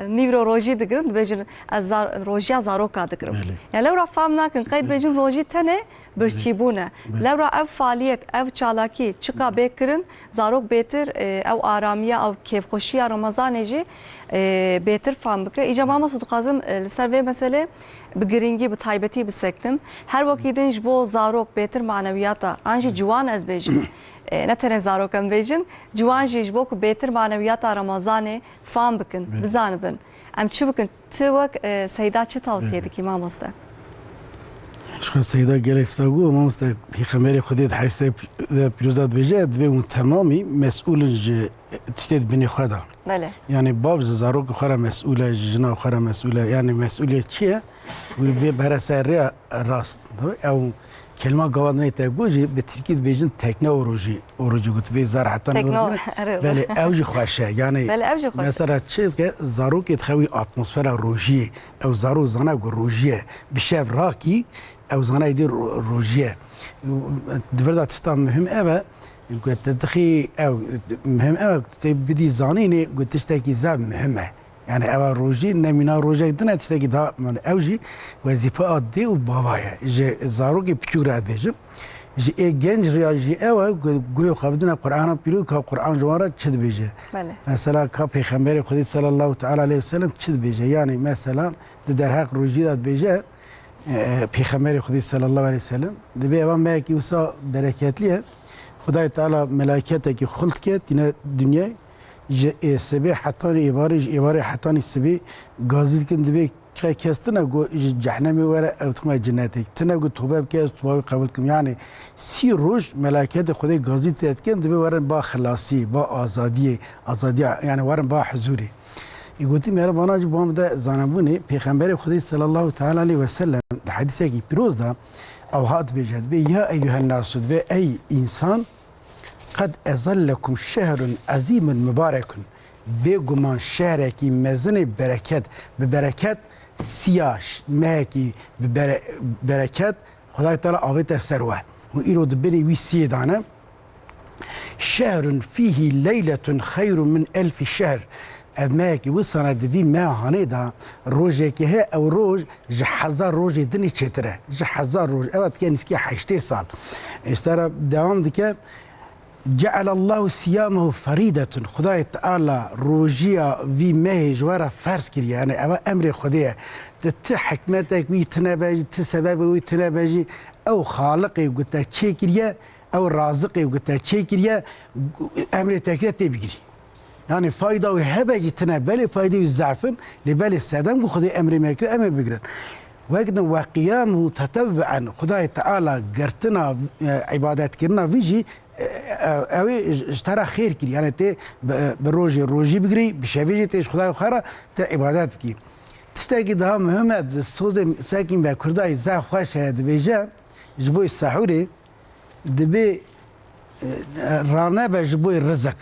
nîvro rojî digirin, dibêjin ez zar-, rojiya zaroka digirim. Belê. Yani lewra fam nakin, qey dibêjin rojî tenê birçîbûn e. Belê. Lewra ev faaliyet, ev çalakî çiqa bê kirin, zarok bêtir, e, ew aramiya, ew kêfxweşiya Remezanê jî, e, bêtir fam bike. Îca mamoste dixwazim, e, li ser vê meselê bi giringî, bi taybetî biseknim. Her wekî din ji bo zarok bêtir manewiyata, an jî ciwan ez bêjim. E, ne tenê zarok em bêjin, ciwan jî ji bo ku bêtir manewiyata Remezanê fam bikin, Belê. bizanibin. Em çi bikin? Tu wek, e, Seyda çi tavsiye Belê. dikî mamoste? Ji xwe Seyda gelek sag û mamoste Pêxemberê Xwedê di heyste de pîroza dibêje, divê hûn temamî mesûl in ji tiştê di binê xwe de. Belê. Yani bav ji zarokê xwe re mesûl e, ji jina xwe re mesûl e. Yani mesûliyet çi ye? Wî bê bere ser rêya rast. Ew Kelma gava dinê te got jî bi tirkî dibêjin tekne orucî. Orucî got vê zar heta Tekne, orucî. Erê. Belê, ew jî xweş e. Yani Belê, ew jî xweş e. Mesela çi dike zarokê dixe wî atmosfera rojiyê. Ew zaro zana ku rojî ye. Bi şev rakî ew zana êdî ro-, rojî ye. Di vir de tişta muhim ev e. Ku te dixî ew muhim ev e ku tu tê bidî zanînê ku tiştekî zaf muhim e. Yani ev a rojî ne mîna rojek din e, tiştekî daha, yani ew jî wezîfe a dê û bava ye. Ji zarokê piçûk re dibêjim. Ji ê genc re jî ew e, gu-, guhê xwe bidine Qur'ana Pîroz, ka Qur'an ji wan re çi dibêje. Belê. Mesela ka Pêxemberê Xwedê sallallahu teala aleyhi ve sellem çi dibêje. Yani mesela di derheq rojî de dibêje, e, Pêxemberê Xwedê sallallahu aleyhi ve sellem, dibê eva mehekî wisa bereketlî ye. Xwedayê Teala melaiketekî xul dike, tîne dinyayê. Ji ê sibê hetanî êvarê, ji êvarê hetanî sibê gazî dikin, dibê ke-, kes tine ku ji cehnemê were ew dixime cinetê. Tine ku tobe bike, ez toba wî qebûl dikim. Yani sî roj melaiketê Xwedê gazî tê dikin, dibê werin ba xilasî, ba azadiyê, azadiya, yani werin ba huzûrê. Ê gotî, mere vana jî ban bide zanebûnê, Pêxemberê Xwedê sallallahu teala aleyhi ve sellem di hedîsekî pîroz de ew hat dibêje, dibê, "Ya eyyuhen nasu", dibê, "Ey însan, qed ezellekum şehrun ezîmun mubarekun." Bêguman şehrekî mezinê bereket, bi bereket, siya ş-, mehekî bi bere-, bereket, Xwedayê Teala avête ser we. Û îro di binê wî siyê de ne. "Şehrun fîhî leyletun xeyrun min elfî şehr." Ev mehekî wisa ne, di vî meha hanê de rojekê heye, ew roj ji hezar rojê dinê çêtir e. Ji hezar roj. Ev dike nîskî heştê sal. Îşte re dewam dike. "Cealallahu siyamehu ferîdetun." Xwedayê Teala rojiya vî mehê ji we re ferz kiriye. Yani ev emrê Xwedê ye. Ti, ti hikmetek wî tine be jî, ti sebebê wî tine be jî, ew Xaliqê ku te çêkiriye, ew Raziqê ku te çêkiriye, emrê te kiriye tê bigirî. Yani fayda wî hebe jî tine, belê faydê wî zaf in, lê belê sedem ku Xwedê emrê me kir, em ê bigirin. Wek din, "Ve qiyamuhu tetewwu'en", Xwedayê Teala girtina, e, îbadetkirina vî jî, e, e, ew ê ji, ji te re xêr kir. Yani tê bi, bi rojê rojî bigirî, bi şevê jî tê ji Xwedayê xwe re tê îbadet bikî. Tiştekî daha muhim e, di sozê sekîn ve Kurdayî zaf xweş heye, dibêje, ji bo sehûrê, dibê, e, ranebe ji bo rizik.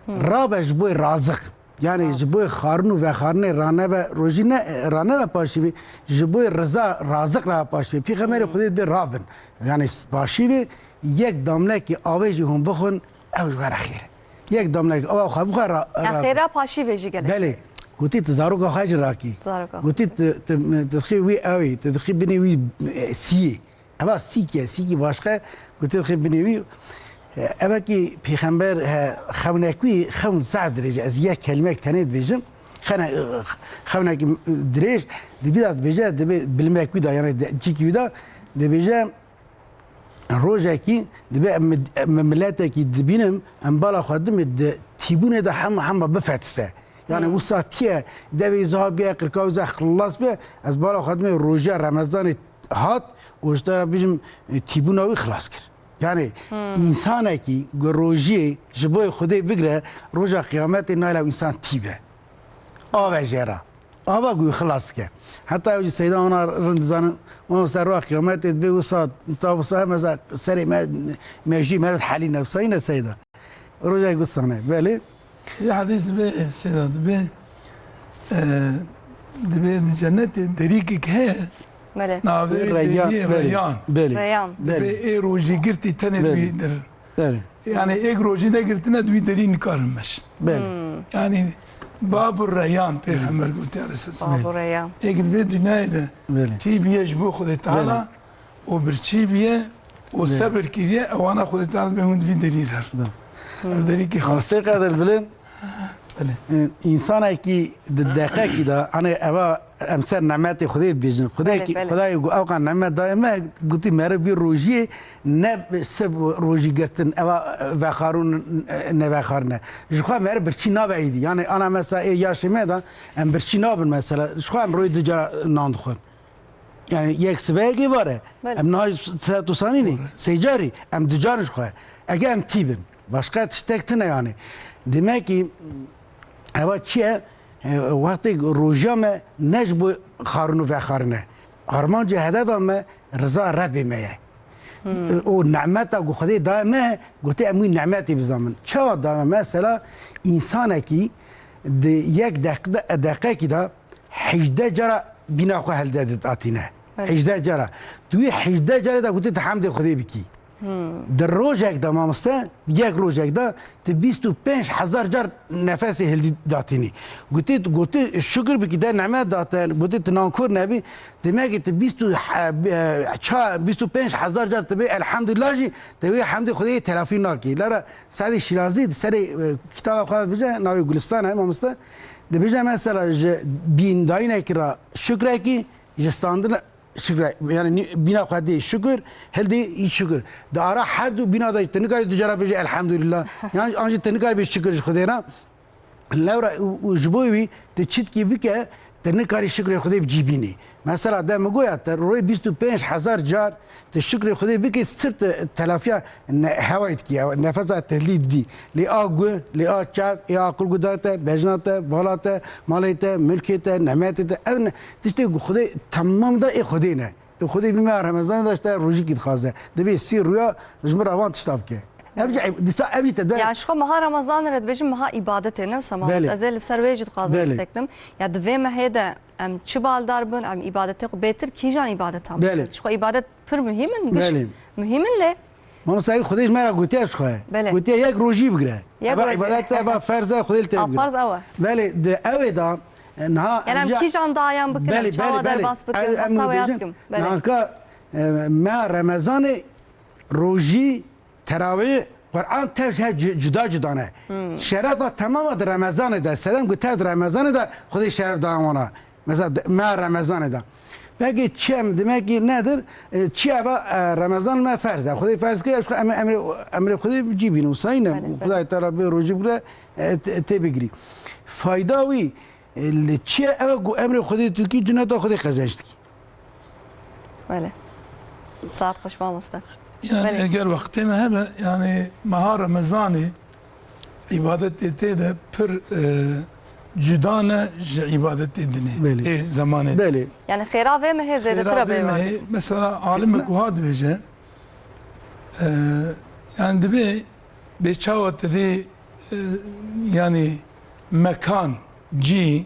Rabe ji bo razik. Yani ji bo xarin û vexarinê ranebe, rojî ne, ranebe paşîvê, ji bo riza razik ra paşîvê. Pêxemberê Xwedê dibê rabin. Yani paşîvê yek damlekî avê jî hûn bixwin, ew ji we re xêr e. Yek damlekî ava xwe bixwe ra, Ya ra- xêra paşîvê jî gelek. Belê. Gotî tu zaroka xwe jî rakî. Zaroka. Gotî tu, tu, tu dixî wî ewê, tu dixî binê wî, e, siyê. Eva sîk e, sîkî başqe, gotê dixê binê wî. Evekî pêxember, he, xewnek wî, xewn zaf dirêj e. Ez yek kelimek tenê dibêjim. Xene-, xewnekî dirêj, di vî de dibêje, dibê bilimek wî de, yani de, cîkî wî de, dibêje, rojekî dibê em, em miletekî dibînim, em bala xwe dimê di tîbûnê de hema, hema bifetise. Yani wisa tiye, devê zaha biye, qirka wî zeh xilas be, ez bala xwe dimê rojiya Remezanê hat û ji te re bijim, e, tîbûna wî xilas kir. Yani, Hmm. însanekî ku rojiyê ji bo Xwedê bigire, roja qiyametê nayla wî însan tîbe. Ave jê re. Ava ku wî xilas dike. Heta ew jî seyda wana rind dizanin, wan ser roja qiyametê dibê wisa, ta wisa heme ze-, serê me, mejî meret helî nefsayî ne seyda. Rojek wisa ne, belê. Yê hedîs dibê, seyda dibê, e, dibê di cenetê derîkek heye, Belê. navê Reyyan, deriyê belê. Reyyan. Belê. Reyyan. Belê. Dibê ê rojî girtî tenê Belê. dibî dir. Belê. Yani êk rojî negirtine dibî derî nikarin meş. Belê. Hmm. Yani Babu Reyyan pêxember gotiye aleyhisselam. Babu Reyyan. Êk di vê dinyayê de Belê. tî biye ji bo Xwedê Teala Belê. û birçî biye û Belê. sebir kiriye, ewana Xwedê Teala dibê hûn di vî derî re. Belê. Ev derîkî xas. Masê Qedir Bilind, Belê. e, însanekî di deqekî de, hani eva em ser nemetê Xwedê dibêjin. Xwedê Belê, ki, belê. Xwedayê ku ew qan nemet daye me, gotî meriv vî rojiyê ne sib rojî girtin, eva vexarûn, e, nevexarine. Ji xwe meriv birçî nabe êdî. Yani ana mesela ê yaşê me de em birçî nabin mesela. Ji xwe em royê du cara nan dixwin. Yani yek sibeyekê var e. Belê. Em niha sed û sanî nî, Doğru. sê carî, em du car ji xwe. Ege em tî bin. Başqa tiştek tine yani. Demek ki, eva çi ye? E, wextê rojiya me ne ji bo xarin û vexarin e. Armanca hedefa me riza Rebbê me ye. O nemeta ku Xwedê daye me, gotê em wî nemetê bizanin. Çawa daye me? Mesela, însanekî di yek deqde-, deqekî de hejdeh cara bîna xwe helde didatîne. Evet. Hejdeh cara. Tu wî hejdeh carê de gotê tu hemdê Xwedê bikî. Di rojek de, mamoste, yek rojek de, tu bîst û pênc hezar car nefesê hildî datînî. Gotê, gotê, şukir bikî, de nemet date, gotê, tu nankor nebî, demek ki tu bîst û, e, ça-, bîst û pênc hezar car tu bê elhamdulillah jî, tu wê hemdê Xwedê telafî nakî. Lera Seîdê Şîrazî di serê, e, kitaba xwe de dibêje, navê Gulistan e, mamoste, dibêje mesela ji bîndayînekî re şukrekî, ji standina şikir, yani nî-, bîna xwe dê şikir, hildê yî şikir. Di ara her du bîna de tu nikarî du cara bêjî elhamdulillah. Yan an jî tu nikarî bê şikir ji Xwedê re. Lewra û, û ji bo wî tu çitkî bike, tu nikarî şikrê Xwedê bi cî bînî. Mesela de min goya te royê bîst û pênc hezar car tu şikrê Xwedê bikî, sir te telafiya ne-, hewayê dikî, hewa-, nefesa te hildî didî. Lê a guh, lê a çav, ê aqil ku da te, bejna te, bala te, malê te, milkê te, nemetê te, ev ne, tiştê ku Xwedê temam da ê Xwedê ne. Ê Xwedê bi meha Remezanê de ji te rojîkî dixwaze. Divê sî rûya ji min re van tişta bike. Ev jî, dîsa ev jî te de Ya ji xwe meha Remezanê re dibêjin meha îbadetê, ne wisa mamoste? Belê. Ez ê li ser wê jî dixwazim Belê. Biseknim. Ya di vê mehê de em çi baldar bin, em îbadetê xwe bêtir kîjan îbadetan Belê. Bikin? Ji xwe îbadet pir muhîm in, giş Belê. Muhîm in lê Mamoste, Xwedê ji me re gotiye ji xwe. Belê. Gotiye yek rojî bigire. Yek Eva rojî. Îbadet te, eva ferz e, Xwedê li te A, bigire. Farz ew e. Belê, di ew ê da, e, niha Yani em rica kîjan dayan bikin, Belê, em çawa belê, belê. derbas bikin, Em, em hesaba yad bêjin, bikin. Belê. Niha, e, meha Remezanê rojî, terawîh, Quran tev her cu-, cuda cuda ne. Hmm. Şerefa temama di Remezanê de, sedem ku tev di Remezanê de Xwedê şeref daye wana. Mesela, de-, meha Remezanê de. Peki çi em demek ki nedir? E, çi eva, e, Remezan me ferz e. Xwedê ferz kir, em, emrê, emrê Xwedê cî bînin. Sayın Belê, belê. Xwedayê Teala bê rojî bigire, e, te, tê bigirî. Fayda wî, e, li çi ye? Ev ku emrê Xwedê tu kî, cuneta Xwedê qezenç dikî. Belê. Saet xweş mamoste. Yani Belê. Eger wextê me hebe, yani meha Remezanê îbadetê tê de pir, e, cuda ne ji îbadetê dinê. Belê. Ê zemanê. Belê. Yani xêra vê mehê zêdetir Xêra e vê bê mehê, mesela, alimek wiha dibêje, e, yani dibê bê çawa te dê, e, yani mekan, cî,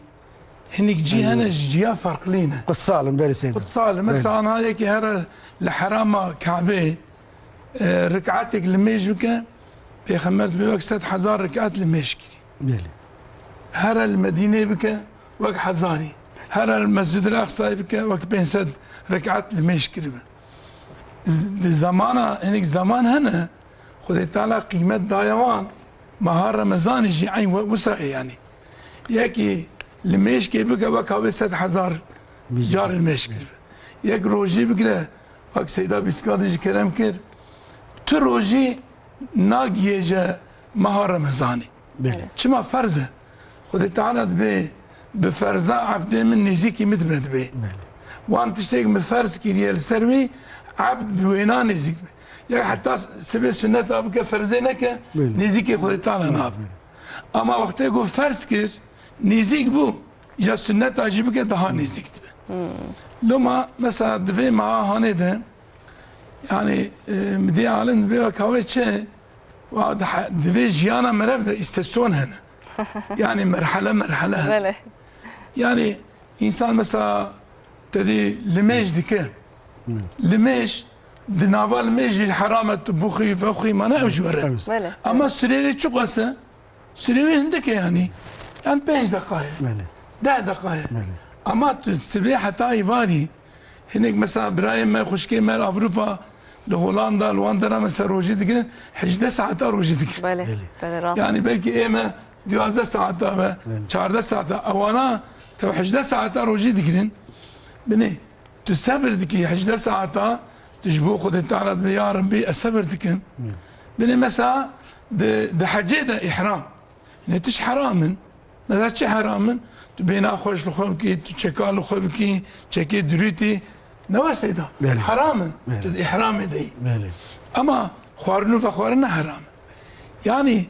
hinik cî Eyvallah. Hene ji ciya farqlî ne. Qutsal in, belê Seyda. Qutsal in. Belê. Mesela, aniha yekî here li herama Kabê, e, rikatek limêj bike, Pêxember dibê wek sed hezar rikat limêj kirî. Belê. Here li Medînê bike wek hezarî. Here li Mescid-ul Aqsayê bike wek pênc sed rikat limêj kiribe. Z-, di zamana, hinek zaman hene, Xwedê Teala qîmet daye wan, meha Remezanê jî eyn we-, wisa ye yani. Yekî limêjkê bike wek wê sed hezar Bijî. Car limêj kiribe. Yek rojî bigire, wek Seyda Bîskadî jî kerem kir, tu rojî nagihêje meha Remezanê. Belê. Çima ferz e? Xwedê Teala dibê, bi ferza ebdê min nêzîkî min dibe dibê. Belê. Wan tiştê min ferz kiriye li ser wî, ebd bi wêna nêzîk dibe. Ya heta sibê sunneta bike, ferzê neke, Belê. Nêzîkê Xwedê Teala nabe. Belê. Ama wextê ku ferz kir, nêzîk bû, ya sunneta jî bike, daha nêzîk dibe. Loma, mesela, di vê meha hanê de, yani, e, mi dê alim dibê wek wê çi, wa di he-, di vê jiyana merev de îstasyon hene. Yani merhele merhele hene. Belê. Yani însan mesela te dî limêj dike. Limêj, di nava limêjî heram e tu bixwî, vexwî, mane ew ji we re. Evet. Belê. Ama sürê wê çiqas e? Sürê wê hindik e yani. Yani pênc deqa ye. Belê. Deh deqa ye. Belê. Ama tu sibê heta îvarî, hinek mesela birayê me, xwişkê me li Ewropa, li Holanda, li wan dera mesela rojî digirin, hejdeh saeta rojî digirin. Belê, Belê. Belê, rast. Yani belkî ê me duwazdeh saeta ve, Belê. Çardeh saeta, ewana tev hejdeh saeta rojî digirin. Binê, tu sebir dikî hejdeh saeta, tu ji bo Xwedê Teala dibê, ya Rebbî, ez sebir dikim. Belê. Binê mesela di, di hecê de îhram. Hinek tişt heram in. Mesela çi heram in? Tu bêhna xweş li xwe bikî, tu çeka li xwe bikî, çekê dirûtî. Ne weseyda. Belê. Heram in. Belê. Tu di îhramê de yî. Belê. Ama xwarin û vexwarin ne heram in. Yani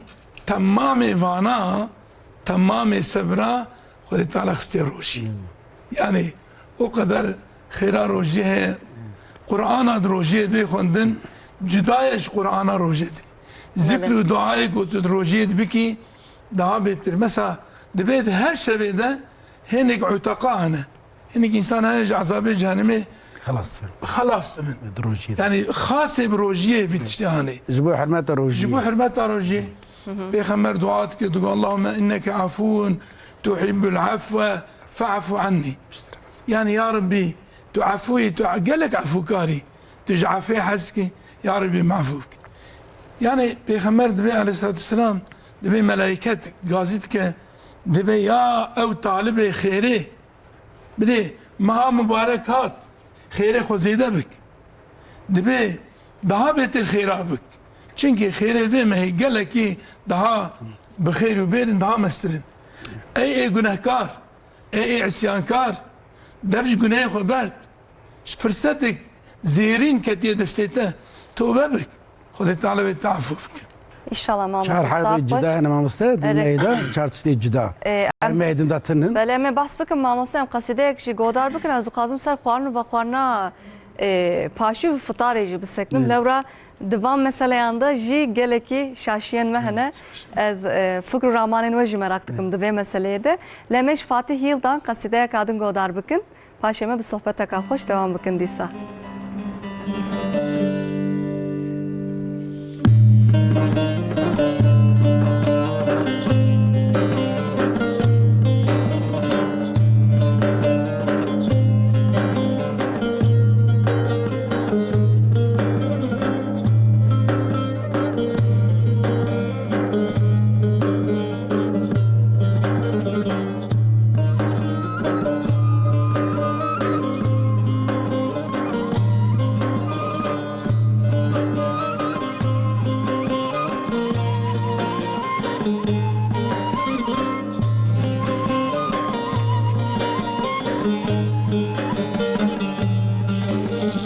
temamê vana, temamê sebra Xwedê Teala xistiye rojî. Hmm. Yani o qeder xêra rojî heye. Qur'ana di rojiyê bê xwendin, cuda ye ji Qur'ana rojê de. Zikr Belê. û duayê ku tu di rojê de bikî, daha bêtir. Mesela, dibê di her şevê de hinek uteqa hene. Hinek însan hene ji ezabê cehennemê Xelas dibin. xelas dibin. Di rojiyê de. Yani, xasê bi rojiyê vî tiştê hene. Ji bo hurmeta rojiyê. Ji bo hurmeta rojiyê. Pêxember dua dike, digo, "Allahümme inneke afuvun tuhibbul afwe fa'fu anni." Yani, ya Rabbi, tu efû yî, tu gelek efûkar î. Tu ji efê hez kî, ya Rabbi, min efû bike. Yani, Pêxember dibê aleyhissalatu vesselam, dibê melaiket gazî dike, dibê ya ew talibê xêrê, Bilê meha mubarek hat, xêrê xwe zêde bik. Dibê daha bêtir xêra bik. Çimkî xêrê vê mehê gelekî daha bi xêr û bêr in, daha mestir in. Ey ê gunehkar, ey ê isyankar, dev ji gunehê xwe berd. Ji firsetek zêrîn ketiye destê te, tobe bik. Xwedê Teala wê te afû bike. Înşallah, mamoste, Çar saet hebê xweş. cuda hene, mamoste, di Erê. meyda çar tiştê cuda. Ee, Her em meydin de tinin. Belê, em ê behs bikin, mamoste, em qesîdeyek jî godar bikin. Ez dixwazim ser xwarin û vexwarina, e, paşî û fitarê jî biseknim. Evet. Lewra di van meseleyan de jî gelekî şaşiyên me hene. Evet. Ez, e, fikr û ramanên we jî meraq dikim Evet. di vê meseleyê de. Lê em ê ji Fatih Yildan qesîdeyeka din godar bikin. Paşê me bi sohbeteka xweş dewam bikin dîsa.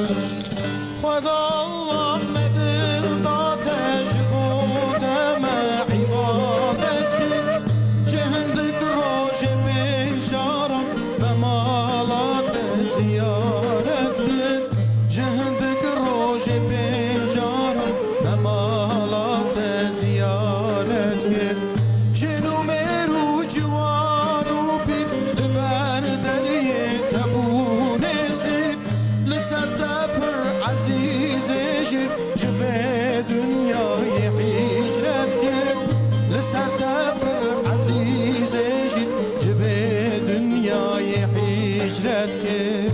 Xweda Allah me dil da te, ji bo te me îbadet kir. Ji hindik rojê pênc caran me mala te ziyaret kir. Ji hindik rojê pênc caran me mala te ziyaret kir. Jin û mêr û ciwan û pîr li ber deriyê te bûne sîr. Li ser te pir ezîzê jî ji vê dinyayê hîcret kir. Li ser te pir ezîzê jî ji vê dinyayê hîcret kir.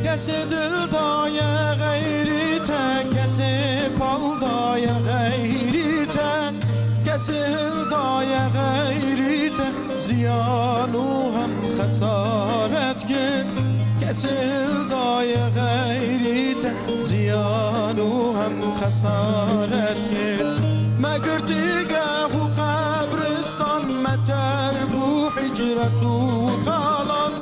Kesê dil daye xeyrî te, kesê pal daye xeyrî te, kesê hil daye xeyrî te, ziyan û hem xesaret kir. Kesê hil daye xeyrî te, ziyan û hem xesaret kir. Me girtî geh û qebristan, me terb û hicret û talan.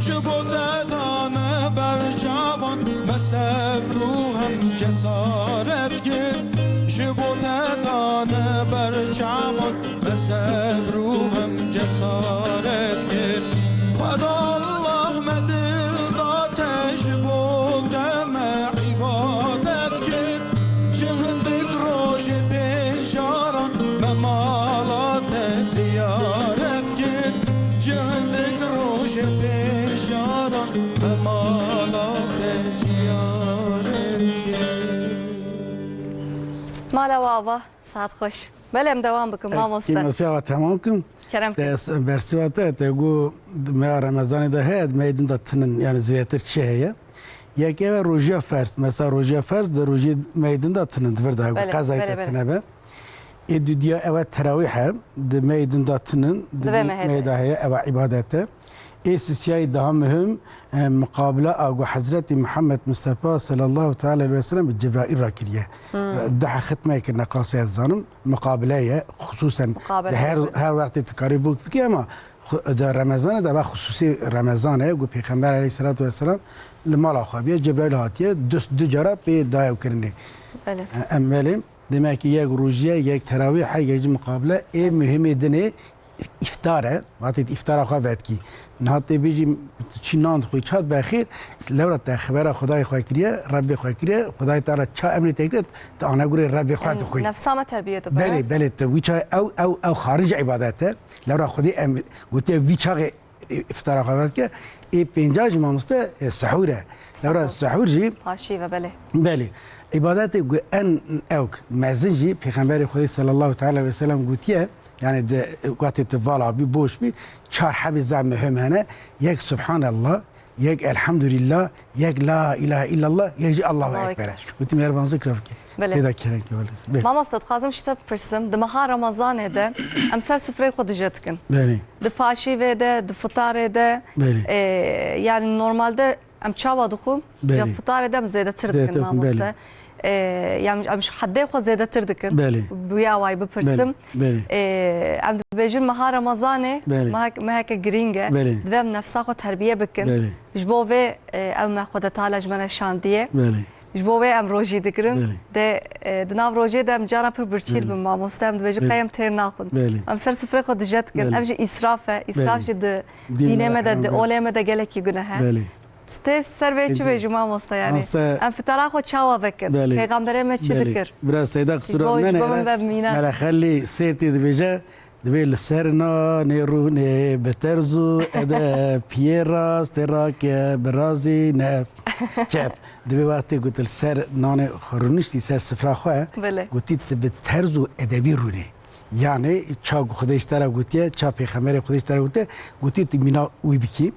Ji bo te dane ber çavan, me sebr û hem cesaret kir. Ji bo te dane ber çavan, me sebr û hem cesaret kir. Xweda Allah me dil da te, ji bo te me îbadet kir. Ji hindik rojê pênc caran me mala te ziyaret kir. Ji hindik rojê pênc caran me mala te ziyaret kir. Mala we ava, saet xweş. Belê, em dewam bikin, mamoste. Kêmasîya we temam kim. Kerem Te kin. s-, bersiva te, te got, meha Remezanê de heye, meydin de tinin, yani zêdetir çi heye? Yek ev e rojiya ferz. Mesela rojiya ferz de rojî meydin de tinin, di vir de heye, Belê, qezayê belê, te belê. tine be. Ê dudiya ew e terawîh e, di meyê din de tinin, di Di vê vê mehê de. meyê de heye, ew e îbadet e. Ê sisiyayî daha muhim, e, muqabila a ku Hezretî Muhammed Mustafa sallallahu teala aleyhi ve sellem bi Cebraîl re kiriye. Hmm. E, daha xitmeyê kirine qasê ez zanim, muqabile ye, xusûsen Muqabele di her, ye. her wextê tu karî bûk bikî, ama xu-, di Remezanê de ve xusûsî Remezan e, ku Pêxember aleyhisselatu vesselam li mala xwe bûye, Cebraîl hatiye, du, du cara pê dayew kirinê. Belê. E, em belê. Demek ki yek rojî ye, yek terawîh e, yek jî muqabile. Ê muhimê dinê îftar e. Vatê îftara xwe vedkî. Niha tê bêjî çi nan dixwî, çat bexîr, lewra te xibera Xwedayê xwe kiriye, Rebbê xwe kiriye, Xwedayê Teala ça emrê te kiriye, tu ana gurê Rebbê xwe Yani dixwî. nefsa me terbiye dibe. Belê, belê, te wî çaxê ew, ew, ew xaricê îbadet e. Lewra Xwedê em gotiye vî çaxê îftara xwe vedke. Ê pênca jî mamoste, e, sehûr e. Lewra Sehûr. sehûr jî Paşî ve, belê. Belê. Îbadetê ku en ewk mezin jî Pêxemberê Xwedê sallallahu teala aleyhi ve sellem gotiye, yani de, wextê tu vala bî, boş bî, çar hebê zaf muhim hene. Yek Subhanallah, yek Elhamdülillah, yek La ilahe illallah, yek jî Allahu Allahu Ekber. Ekber. Gotim, "Mêrban zikra bike." Belê. Seyda Kerem ki, belê. Belê. Mamoste, dixwazim ji te bipirsim, di meha Remezanê de em ser sifreyê xwe dije dikin. Belê. Di paşîvê de, di fitarê de, Belê. e, yani normalde em çawa dixwin? Belê. Ya fitarê de em zêdetir Zêdetir dikin, dikin, mamoste. belê. E, yani em ji heddê xwe zêdetir dikin. Belê. Bi wî awayî bipirsim. Belê, belê. E, em dibêjin meha Remezanê, Belê. mehek-, meheke girîng e. Belê. Divê em nefsa xwe terbiye bikin. Belê. Ji bo vê, e, ew me Xwedê Teala ji me re şandiye. Belê. Ji bo vê em rojî digirin. Belê. De, e, di nav rojê de em cara pir birçî Belê. dibin, mamoste. Em dibêjin Belê. qey em têr naxwin. Belê. Em ser sifrê xwe dije dikin. Belê. Ev jî îsraf e. Îsraf Belê. jî di Dîn dînê me de, di haram, olê me de gelekî guneh e. Belê. Tê ser vê çi Peki. bêjî, mamoste, yani? Mamoste. Em fitara xwe çawa vekin? Belê. Pêxemberê me çi Belê. dikir? Biraz Seyda, Ji qisura bo, ji me bo min nere, be mîna. nere xelî Sêrtî dibêje, dibê li ser nanê rûnê bi terz û edeb, piyê rast tê rake bi razî ne çep. Dibê wextê ku tu li ser nanê xwe rûniştî, ser sifra xwe, Belê. gotî tu bi terz û edebî rûnê. Yani ça ku Xwedê ji te re gotiye, ça Pêxemberê Xwedê ji te re gotiye, gotî tu mîna wî bikî.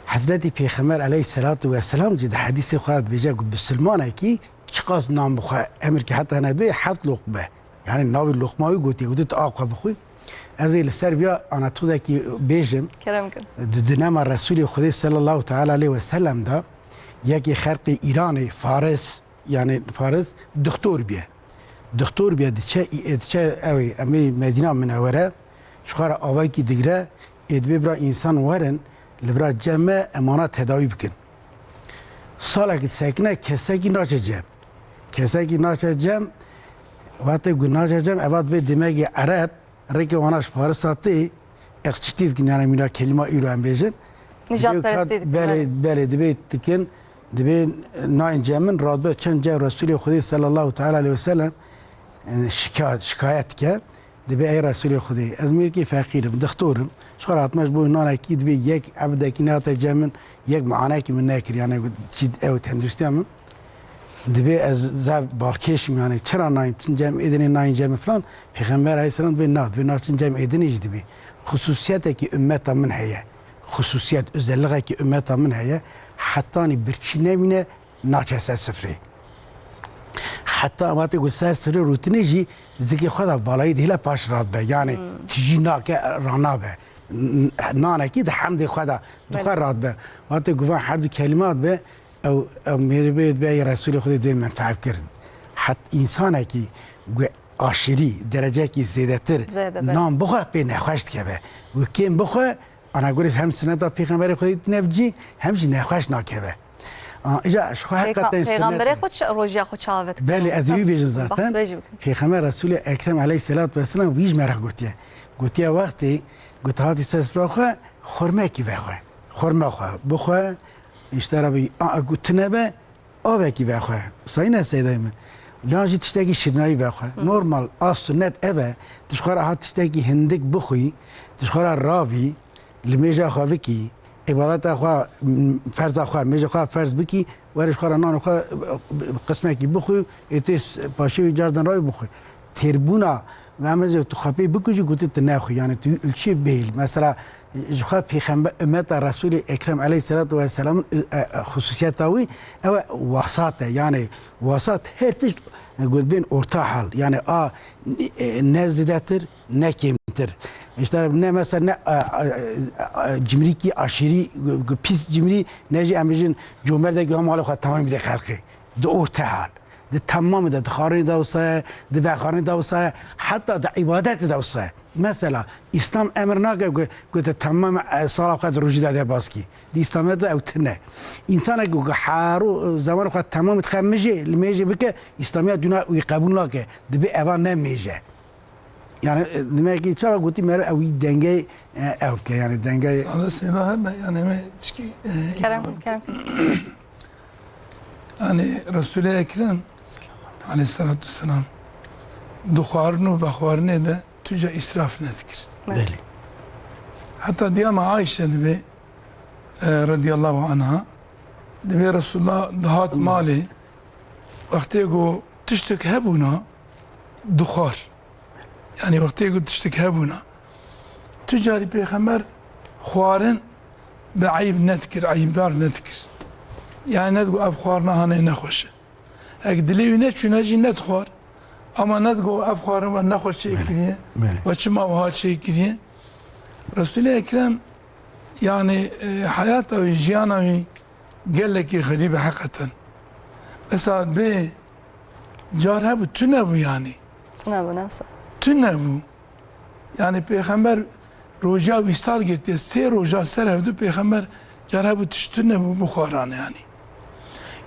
Hezretî Pêxember aleyhisselatu vesselam jî di hedîsê xwe de dibêje ku bisilmanekî çiqas nan bixwe, emir ki heta hene dibê heft loqme. Yani navê loqma wî gotiye, gotiye tu av xwe bixwî. Ez ê li ser viya anekdotekî bêjim. Kerem kin. Di dinema Resulê Xwedê sallallahu teala aleyhi ve sellem de yekê xerqê Îranê, Faris, yani Faris, dixtor bûye. Dixtor bûye, diçe, diçe ew ê, em ê Medîna Minewere, ji xwe re avayekî digire, ê dibê bira însan werin, li vira cem me em wana tedawî bikin. Salekî disekine, kesekî naçe cem. Kesekî naçe cem, wextê ku naçe cem, eva dibê demekî Ereb, rêkê wana ji Farisa tê, eqçitî dikin, yani mîna kelîma îro em bêjin. Nijadperestî Dibê dikin, belê, belê. belê, dibê dikin, dibê nayên cem min, radbe çend cem Resulê Xwedê sallallahu teala aleyhi ve sellem, e, şika-, şikayet dike. Dibê ey Resulê Xwedê, ez mêrkî feqîr im, dixtor im. Ji xwe re hatime ji bo nanekî, dibê yek ebidekî nehate cem min, yek mianekî min nekir, yani çi ew tenduristiya min. Dibê ez zaf balkêş im, yani çira nayên çin cem êdinê, nayên cem filan. Pêxember aleyhisselam dibê na, dibê na çin cem êdinê jî dibê. Xususiyetekî ummeta min heye. Xususiyet, özellikekî ummeta min heye. Hetanî birçî nemîne, naçe ser sifrê. Heta wextê ku ser sifrê rûtinê jî zikê xwe de valayî dihêle, paş radibe. Yani Hmm. tijî nake, ranabe. N-, nanekî di hemdê xwe de, di xwe Belê. radibe. Wextê ku van her du kelîmat be, ew, ew mêrê bê dibe, ey Resulê Xwedê dê min fehv kir. Het însanekî ku aşirî, derecekî zêdetir Zêde be. nan bixwe, pê nexweş dikeve. Ku kêm bixwe, Ana gorî hem sineta Pêxemberê Xwedê tine bi cî, hem jî nexweş nakeve. A, îca ji xwe Pêxa-, heqeten Pêxemberê sunet e. xwe çi-, rojiya xwe çavet Belê, ez ê wî bêjim zaten. Pêxember Resulê Ekrem aleyhisselatu vesselam wî ji me re gotiye. Gotiye wextê, got hatî ser sifra xwe, xurmekî vexwe. Xurme xwe, bixwe, îşte re bi, a, a, got tune be, Avekî vexwe, sayîne seydayê min. Yan jî tiştekî şirînayî vexwe. Hı. Normal, a sunnet ev e. Tu ji xwe re ha tiştekî hindik bixwî, tu ji xwe re ravî, limêja xwe bikî, îbadeta xwe, m, ferza xwe, mêja xwe ferz bikî, werê ji xwe re nanê xwe, qismekî bixwî, ê tê s-, paşê wî car din ravî bixwî. Têrbûna, em ez ê tu xwe pê bikujî, gotî tu nexwî, yani tu ulçiyê bihêl. Mesela, Ji xwe pêxember, ummeta Resûlê Ekrem aleyhisselatu vesselamın, e, e, xusûsiyeta wî, ew e wasat e. Yani wasat her tişt, e, got bên orta hal. Yani a, e, ne zêdetir, ne kêmtir. İşte ne mesela ne, e, e, e, cimrîkî aşîrî, gu-, gu-, pîs cimrî, ne jî em bijin comerdek malê xwe temamî bide xelqê. Di orta hal. Di temamî de, di xwarinê de wisa ye, di vexwarinê de wisa ye, heta di îbadetê de wisa ye. Mesela, Îslam emir nake ku, ku tu temam, e, sala xwe di rojî de derbas kî. Di Îslamiyet de ew tune. Însanek ku her ro-, zemanê xwe temamî dixwe mijê, li mêjê bike, Îslamiyet dûna wî qebûl nake. Dibe eva ne mêj e. Yani, e, demek ki çawa gotî meriv ew wî dengeyê, e, ew bike, yani dengeyê Sade sêda hebe, yani me çikî, e, Kerem, kerem. Yani Resul-i Ekrem aleyhissalatu vesselam di xwarin û vexwarinê de tu ca îsraf nedikir. Belê. Heta diyama Ayşe dibe, e, radiyallahu anha, dibe Resulullah dihat malê, wextê ku tiştek hebûna, dixwar. Yani wextê ku tiştek hebûna. Tu carî Pêxember xwarin bi eyb nedikir, eyibdar nedikir. Yani nedigot ev xwarina hanê nexweş e. Hek dilê wî neçûne jî nedixwar. Ama nedigot ev xwarin we nexweş çêkiriye. Belê. We çima wiha çêkiriye? Resul-i Ekrem, yani, e, heyata wî, jiyana wî gelekî xerîb e heqeten. Mesela bê car hebû, tune bû yani. Tune bû, ne wisa. Tune bû. Yani Pêxember roja wîsal girtiye, sê roja ser hevdu Pêxember car hebû tişt tune bû bixwarane yani.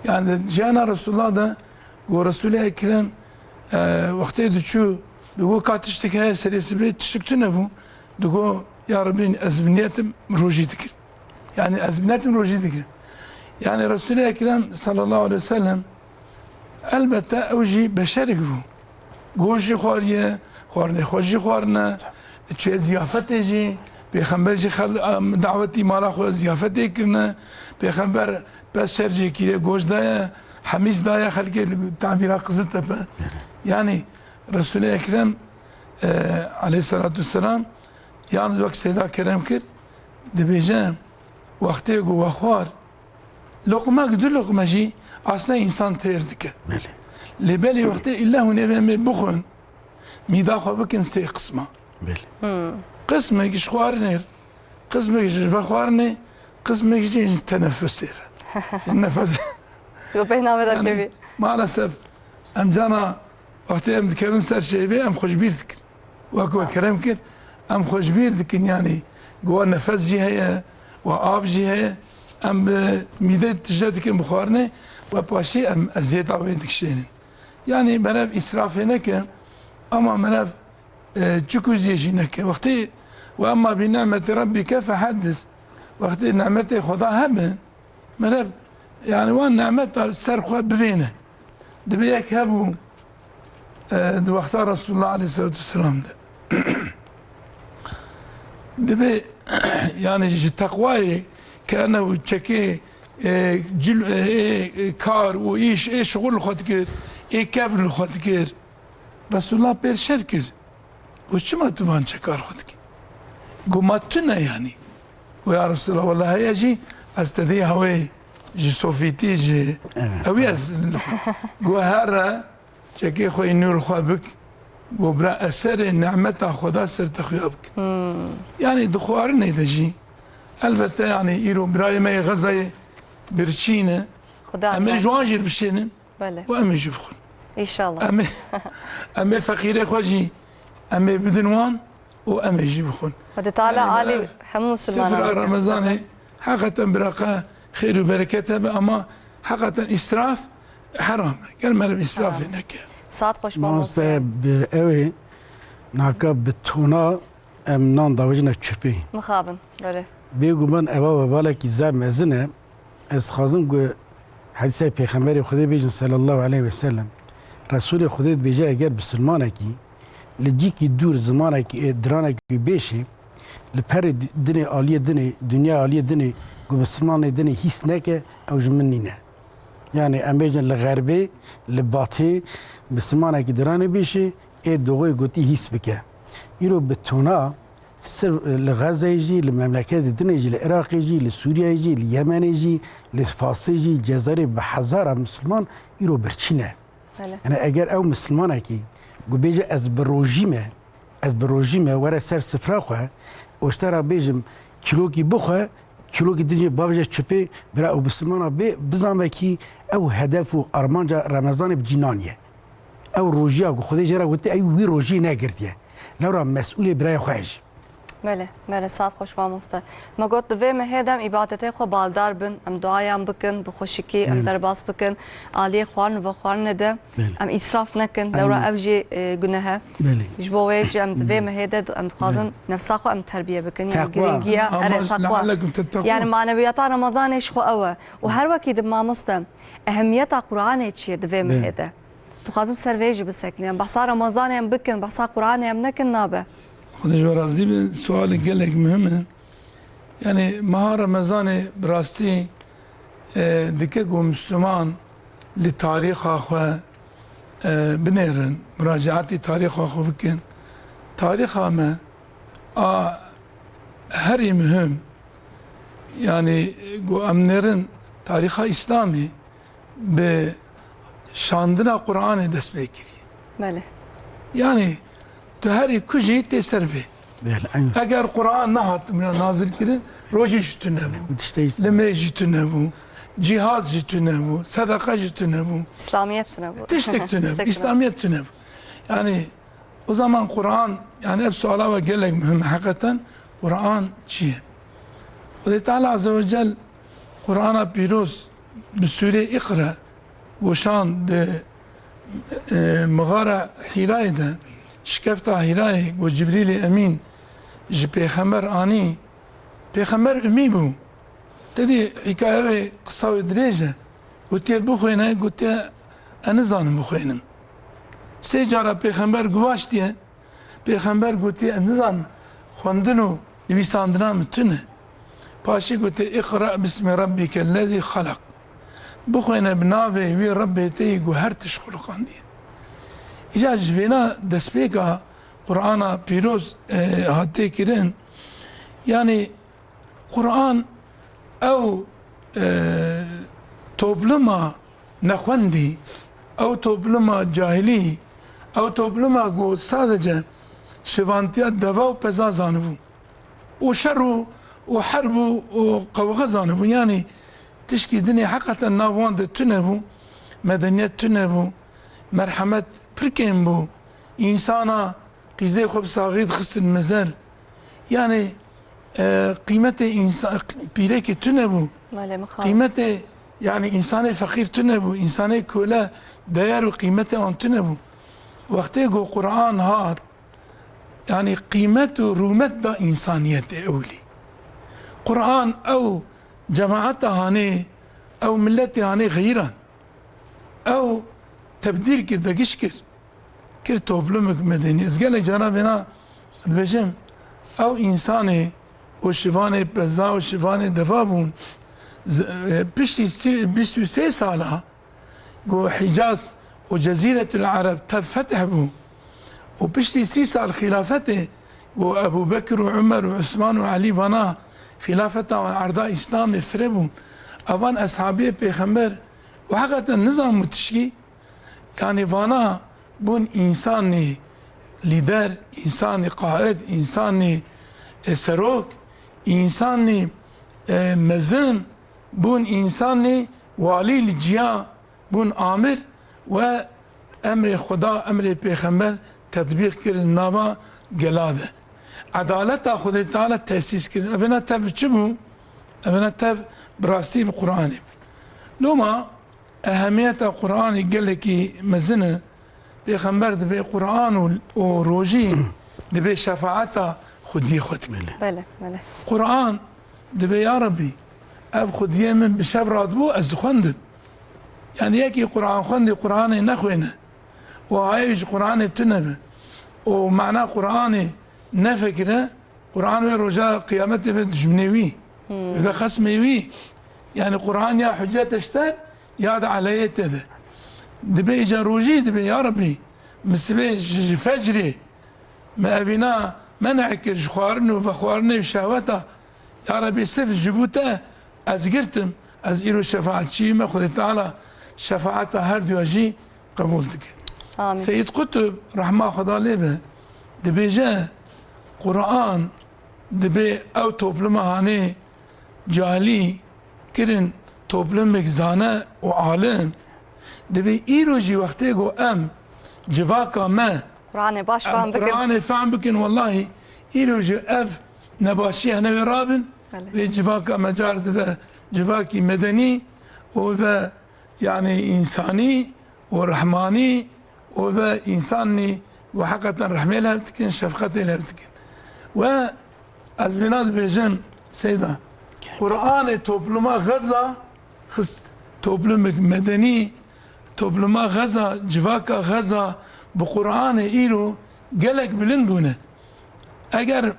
Yani jiyana Resulullah de, go Resul-i Ekrem, e, wextê diçû, digo ka tiştek heye serê sibê, tiştek tune bû. Digo, ya Rebî, ez bi niyetim rojî dikir. Yani ez bi niyetim rojî dikir. Yani Resul-i Ekrem sallallahu aleyhi ve sellem, elbette ew jî beşerik bû. Goş jî xwariye, xwarinê xwe jî xwarine, çûye ziyafetê jî, Pêxember jî xel-, em, dawetî mala xwe ziyafetê kirine, Pêxember pez şer jê kiriye, goş daye, hemîs daye xelkê li tabîra Qiziltepe. Yani Resul-i Ekrem, e, aleyhissalatu vesselam, yalnız wek Seyda Kerem kir, dibêje, wextê ku we xwar, loqmek, du loqme jî aslında însan têr dike. Belê. Lê belê wextê îlla hûn ê vê me bixwin, mîda xwe bikin sê qisma. Belê. Qismek ji xwarinê re, qismek ji vexwarinê, qismek jî ji tenefusê re. Nefes. Yo pênavê Yani, derkevî. Maalesef em cana wextê em dikevin ser şêvê, em xwe ji bîr dikin. Wek we kerem kir, em xwe ji bîr dikin, yanî ku we nefes jî heye, we av jî heye, em bi mîdê tije dikin bi xwarinê, we paşê em eziyeta wê dikişênin. Yanî meriv îsrafê neke, ama meriv, e, çi ku ziyê jî neke. Wextê "Ve emma bi ni'meti rabbike fehaddis", wextê nimetê Xweda hebin, meriv, yani wan nimeta ser xwe bivêne. Dibe yek hebû, e, di wexta Resulullah aleyhissalatu vesselam de. Dibe, yani ji teqwayê ke ene û çekê, e, cil-, e, e, kar û îş, ê şixul li xwe dikir, ê kevn li xwe dikir. Resulullah pêr şer kir. Got, "Çima tu van çekar xwe dikî?" Got, "Ma tu ne yanî?" Got, "Ya Resulallah, wela heye jî ez te dê hewê ji Sofîtî, ji Evet. ewî ez." Got, "Here çekê xwe yî nû li xwe bik." Got, "Bira eserê nimeta Xweda ser te xuya bik." Yanî di xwarinê de jî elbette, yanî îro birayê me yê Xezayê birçî ne. Xuda Em ê ji wan jî bişênin. Belê. Û em ê jî bixwin. Înşallah. Em ê, em ê feqîrê xwe jî em ê bidin wan û em ê jî bixwin. Xwedê Teala Yani alî meriv hemû Misilmanan sifra bike. Remezanê heqeten biraqa xêr û bereket hebe, ama heqeten îsraf heram e. Gel meriv îsrafê Tamam. neke. Saet xweş Mamoste mamoste. bi ew ê naka bi tona em nan davêjine çirpê. Mixabin, belê. Bêguman eva webalekî zaf mezin e. Ez dixwazim ku hedîsayê Pêxemberê Xwedê bêjim sallallahu aleyhi ve sellem. Resulê Xwedê dibêje, eger bisilmanekî li cîkî dûr zimanekî, e, diranekî bêşê, li perê di-, dinê aliyê dinê, dinya aliyê dinê ku bisilmanê dinê hîs neke, ew ji min nîne. Yani em bêjin li xerbê, li batê, bisilmanekî diranê bêşê, ê doxê gotî hîs bike. Îro bi tona Sir li Xezeyê jî, li memleketê dinê jî, li Iraqê jî, li Sûriyeyê jî, li Yemenê jî, li Fasê jî, Cezayirê bi hezara Misliman îro birçî ne. Belê. Yani eger ew Mislimanekî ku bêje ez bi rojî me, ez bi rojî me, were ser sifra xwe, û ji te re bêjim kîlokî bixwe, kîlokî din jî bavêje çipê, bira ew Mislimana bê, bizanbe kî ew hedef û armanca Remezanê bi cî naniye. Ew rojiya ku Xwedê jê re gotiye, ew wî rojiyê negirtiye. Lewra mesûlê birayê xwe ye jî. Belê, belê, saet xweş mamoste. Me got, di vê mehê de em îbadetê xwe baldar bin, em duayan bikin, bi xweşikî em Belê. derbas bikin, aliyê xwarin û vexwarinê de Belê. em îsraf nekin, lewra Aynen. ev jî, e, guneh e. Belê. Ji bo wê jî em di vê Belê. mehê de em dixwazin Belê. nefsa xwe em terbiye bikin, yani Teqwa. girîngiya, Ama erê, teqwa. leallekum tettekûn. Yani maneviyata Remezanê ji xwe ew e. Û her wekî di mamoste, ehemiyeta Qur'anê çi ye di vê Belê. mehê de? Dixwazim ser vê jî bisekinin. Behsa Remezanê em bikin, behsa Qur'anê em nekin, nabe. Xwedê ji we razî be, sualek gelek muhim e. Yani meha Remezanê bi rastî, e, dike ku Müslüman li tarîxa xwe, e, binêrin, muracaatî tarîxa xwe bikin. Tarîxa me a herî muhim, yani ku em nêrin tarîxa Îslamê, bi şandina Qur'anê dest pê kiriye. Belê. Yani tu herî ku jî tê ser vê. Belê, eyn. Eger Qur'an nehat bûna nazil kirin, rojî jî tune bû. Tiştê jî Limê jî tune bû. Cîhad jî tune bû. Sedeqa jî tune bû. İslamiyet tune bû. Tiştek tune bû. Tiştek tune bû. İslamiyet tune bû. Yani O zaman Qur'an, yani ev suala ve gelek muhim e. Heqeten Qur'an çi ye? Xwedê Teala Azze ve Cel Qur'ana pîroz bi sûrê Îqra goşan di, e, mixara Hîrayê de, şikefta Hîrayê ku Cibrîlê Emîn ji Pêxember anî, Pêxember umî bû. Te dî hîkaye wê qisa wê dirêj e. Gotiye, "Bixwêne," gotiye, "Ez nizanim bixwênim." Sê cara Pêxember guvaştiye. Pêxember gotiye, "Ez nizanim, xwendin û nivîsandina min tune." Paşê gotiye, "Îqra bismi rabbikellezî xelaq." Bixwêne bi navê wî Rebbê te yî ku her tişt xuluqandiye. Îca ji vêna destpêka Qur'ana pîroz, e, hatiye kirin. Yani Qur'an ew, e, topluma nexwendî, ew topluma cahilî, ew topluma ku sadece şivantiya deva û peza zanibû. Û şer û, û herb û, û qewxe zanibû. Yani tişkî dinê heqeten nav wan de tune bû, medeniyet tune bû, merhemet pir kêm bû. Însana qîzê xwe bi saxî dixistin mezel. Yani, e, qîmetê însa-, pîrekê tune bû. Malê min xalo. Qîmetê, yani, însanê feqîr tune bû, însanê kole değer û qîmetê wan tune bû. Wextê ku Qur'an hat, yani, qîmet û rûmet da însaniyetê ewilî. Qur'an ew cemaeta hanê, ew milletê hanê xeyiran. Ew tebdîl kir, degiş kir. Kir toplumik medenî. Ez gelek cara vêna dibêjim, ew însanê ku şivanê peza û şivanê deva bûn, z-, e, piştî sî-, bîst û sê sala ku Hicaz û Cezîretul Ereb tev fetih bû û piştî sî sal xîlafetê ku Ebu Bekir û Umer û Usman û Elî vana xîlafeta wan erda Îslamê firê bûn, evan eshabiyê Pêxember û heqeten nizanbû tişkî, Yani vana bûn însanî lîder, însanî qaid, însanî, e, serok, însanî, e, mezin, bûn însanî walî li ciya, bûn amir we emrê Xweda, emrê Pêxember tetbîq kirin nava gela de. Edaleta Xwedê Teala tesîs kirin. Evêna tev çi bû? Evêna tev bi rastî bi Qur'anê bû. Loma Ehemiyeta Qur'anê gelekî mezin e. Pêxember dibê Qur'an û, û rojî dibê şefaeta xwediyê xwe dike. Belê. Belê, belê. Qur'an dibê, ya Rebbî, ev xwediyê min bi şev radibû, ez dixwendim. Yani yekî Qur'an xwendî, Qur'anê nexwêne û hayê ji Qur'anê tune be û mana Qur'anê nefikire, Quran wê roja qiyametê ve dijminê wî, Hmm. ve xesmê wî. Yani Quran ya hüccet eşter ya da aleyê te de. Dibe îca rojî dibe, ya Rabbi, mi sibê ji, ji fecrê, mi evîna men'e kir ji xwarin û vexwarinê û şehweta. Ya Rebî, sif ji bo te ez girtim, ez îro şefaetçiyê me, Xwedê Teala şefaeta her duya jî qebûl dike. Amîn. Seyyid Qutb, rehma Xweda lê be, dibêje, Quran dibê ew topluma hanê cahilî kirin toplumek zane û alim, dibê îro jî wextê ku em civaka me Quranê baş em fam bikin. Quranê fam bikin, wellahî îro jî ev nebaşiye hene wê rabin. Belê. Wê civaka me car dibe civakî medenî û ve, yanî, însanî û rehmanî û ve însanî û heqeten rehmê li hev dikin, şefqetê li hev dikin. We ez vêna dibêjim, Seyda, Quranê topluma Xeza xist, toplumek medenî, topluma Xeza, civaka Xeza bi Quranê îro gelek bilind bûne. Eger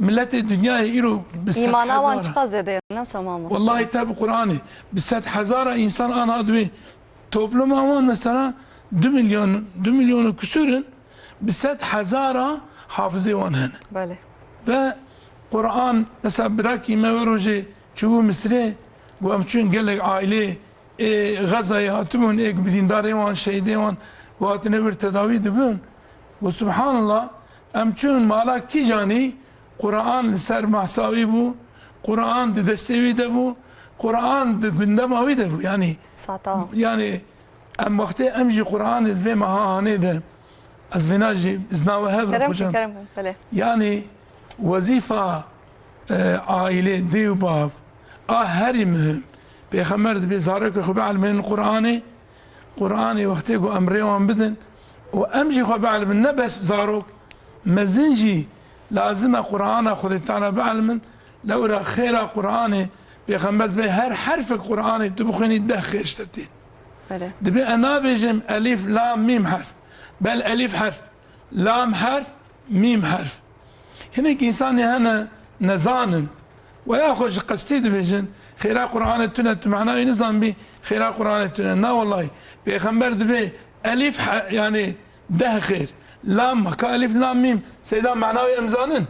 miletê dinyayê îro bi sed hezara, Îmana wan çiqas zêde ye, ne wisa mamoste? Wellahî te bi Quranê, bi sed hezara însan ana di wê topluma wan, mesela du milyon, du milyon û kusur in, bi sed hezara hafizê wan hene. Belê. Ve Quran, mesela birakî me wê rojê çûbû Misirê, got em çûn gelek aîlê ê Xezayê hatibûn, ê ku bi dîndarê wan, şehîdê wan, got hatine wir tedawî dibûn. Got, Subhanallah, em çûn mala kîjanî Quran li ser mahsa wî bû, Quran di destê wî de bû, Quran di gundema wî de bû. Yanî, Sata. Yanî em wextê em jî Quranê di vê meha hanê de, ez vêna jî izna we hebe, Kerem hocam. Kerem, belê. Yanî wezîfa, e, aîlê, dê û bav, a herî muhim. Pêxember dibê zarokê xwe bielmênin Quranê, Quranê wextê ku em rê wan bidin û em jî xwe bielmin, ne bes zarok, mezin jî lazim e Qurana Xwedê Teala bielmin. Lewra xêra Quranê, Pêxember dibê her herfek Quranê tu bixwînî deh xêr ji te tên. Belê. Dibê ez nabêjim elîf, lam, mîm herf. Bel elîf herf, lam herf, mîm herf. Hinek însanê hene nezanin. Weya xwe ji qestî dibêjin, xêra Quranê tune, tu mana wî nizanbî, xêra Quranê tune. Na wellahî. Pêxember dibê elîf he-, yanî deh xêr. Lam, ka elîf, lam, mîm. Seyda mana wî em zanin.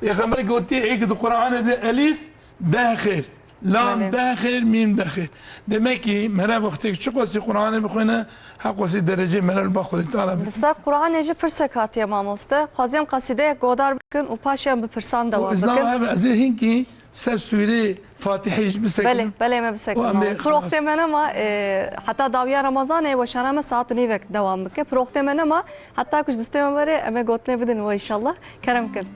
Pêxember gotî, ê ki di Quranê de elîf, deh xêr. Lam, Belê. deh xêr, mîm, deh xêr. Demek ki mere wextêk çiqasî Quranê bixwîne, heqasî derecê mere li ba Xwedê Teala bigrin. Li ser Quranê jî pirsek hatiye mamoste. Xwaziyem qasîdeyek godar bikin û paşê em bi pirsan dewam bikin. Û izna hebe ez ê hinkî ser sûrê Fatihê jî bisekinin. Belê, belê, me bisekinin. Û em ê Pir wextê xelas. Me nema, e, heta dawiya Remezanê weşana me saet û nîvek dewam bike. Pir wextê me nema, heta ku ji distê me were, em ê gotinê bidin we înşallah. Kerem bikin.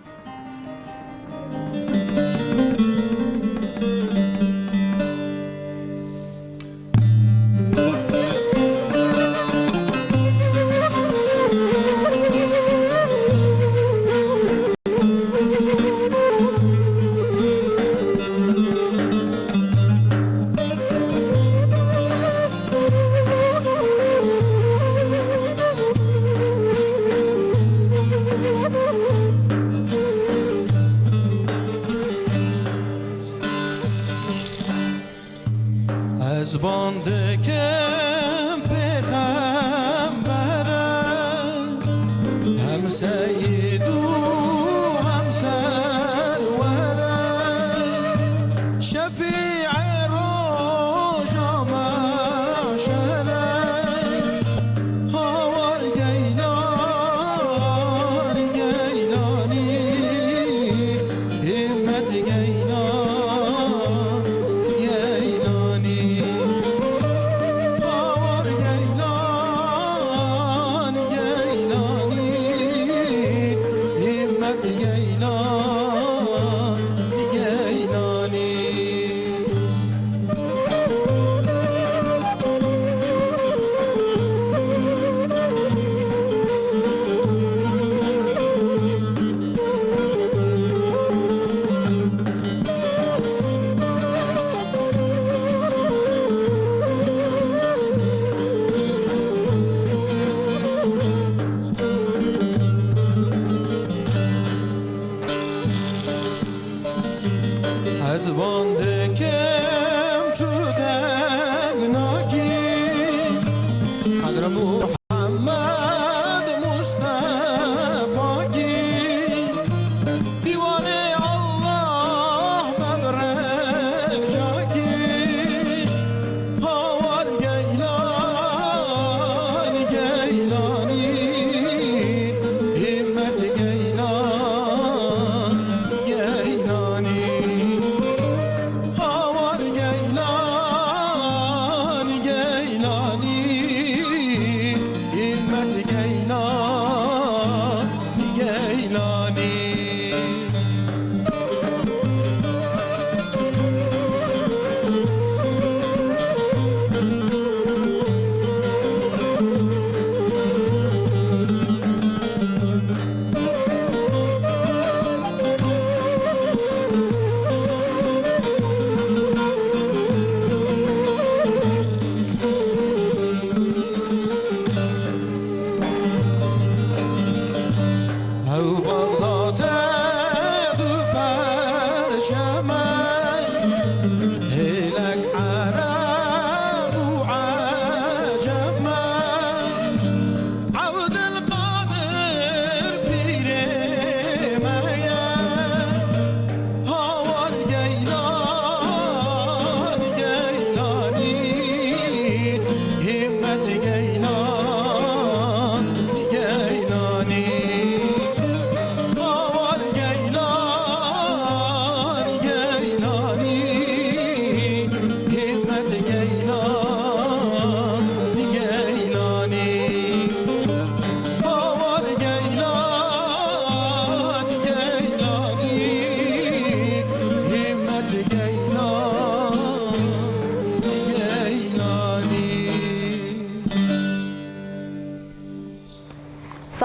Ez ban dikim pêxembere, hem seyîd û hem serwere, şefîê roja mehşere. Hawar Geylan, Geylanî, Himmet Geylan, Geylanî. Hawar Geylan, Geylanî, Himmet Geylan, Geylanî. Ez van dikim tu deng nakî, qedre Muhammed Mustefa kî.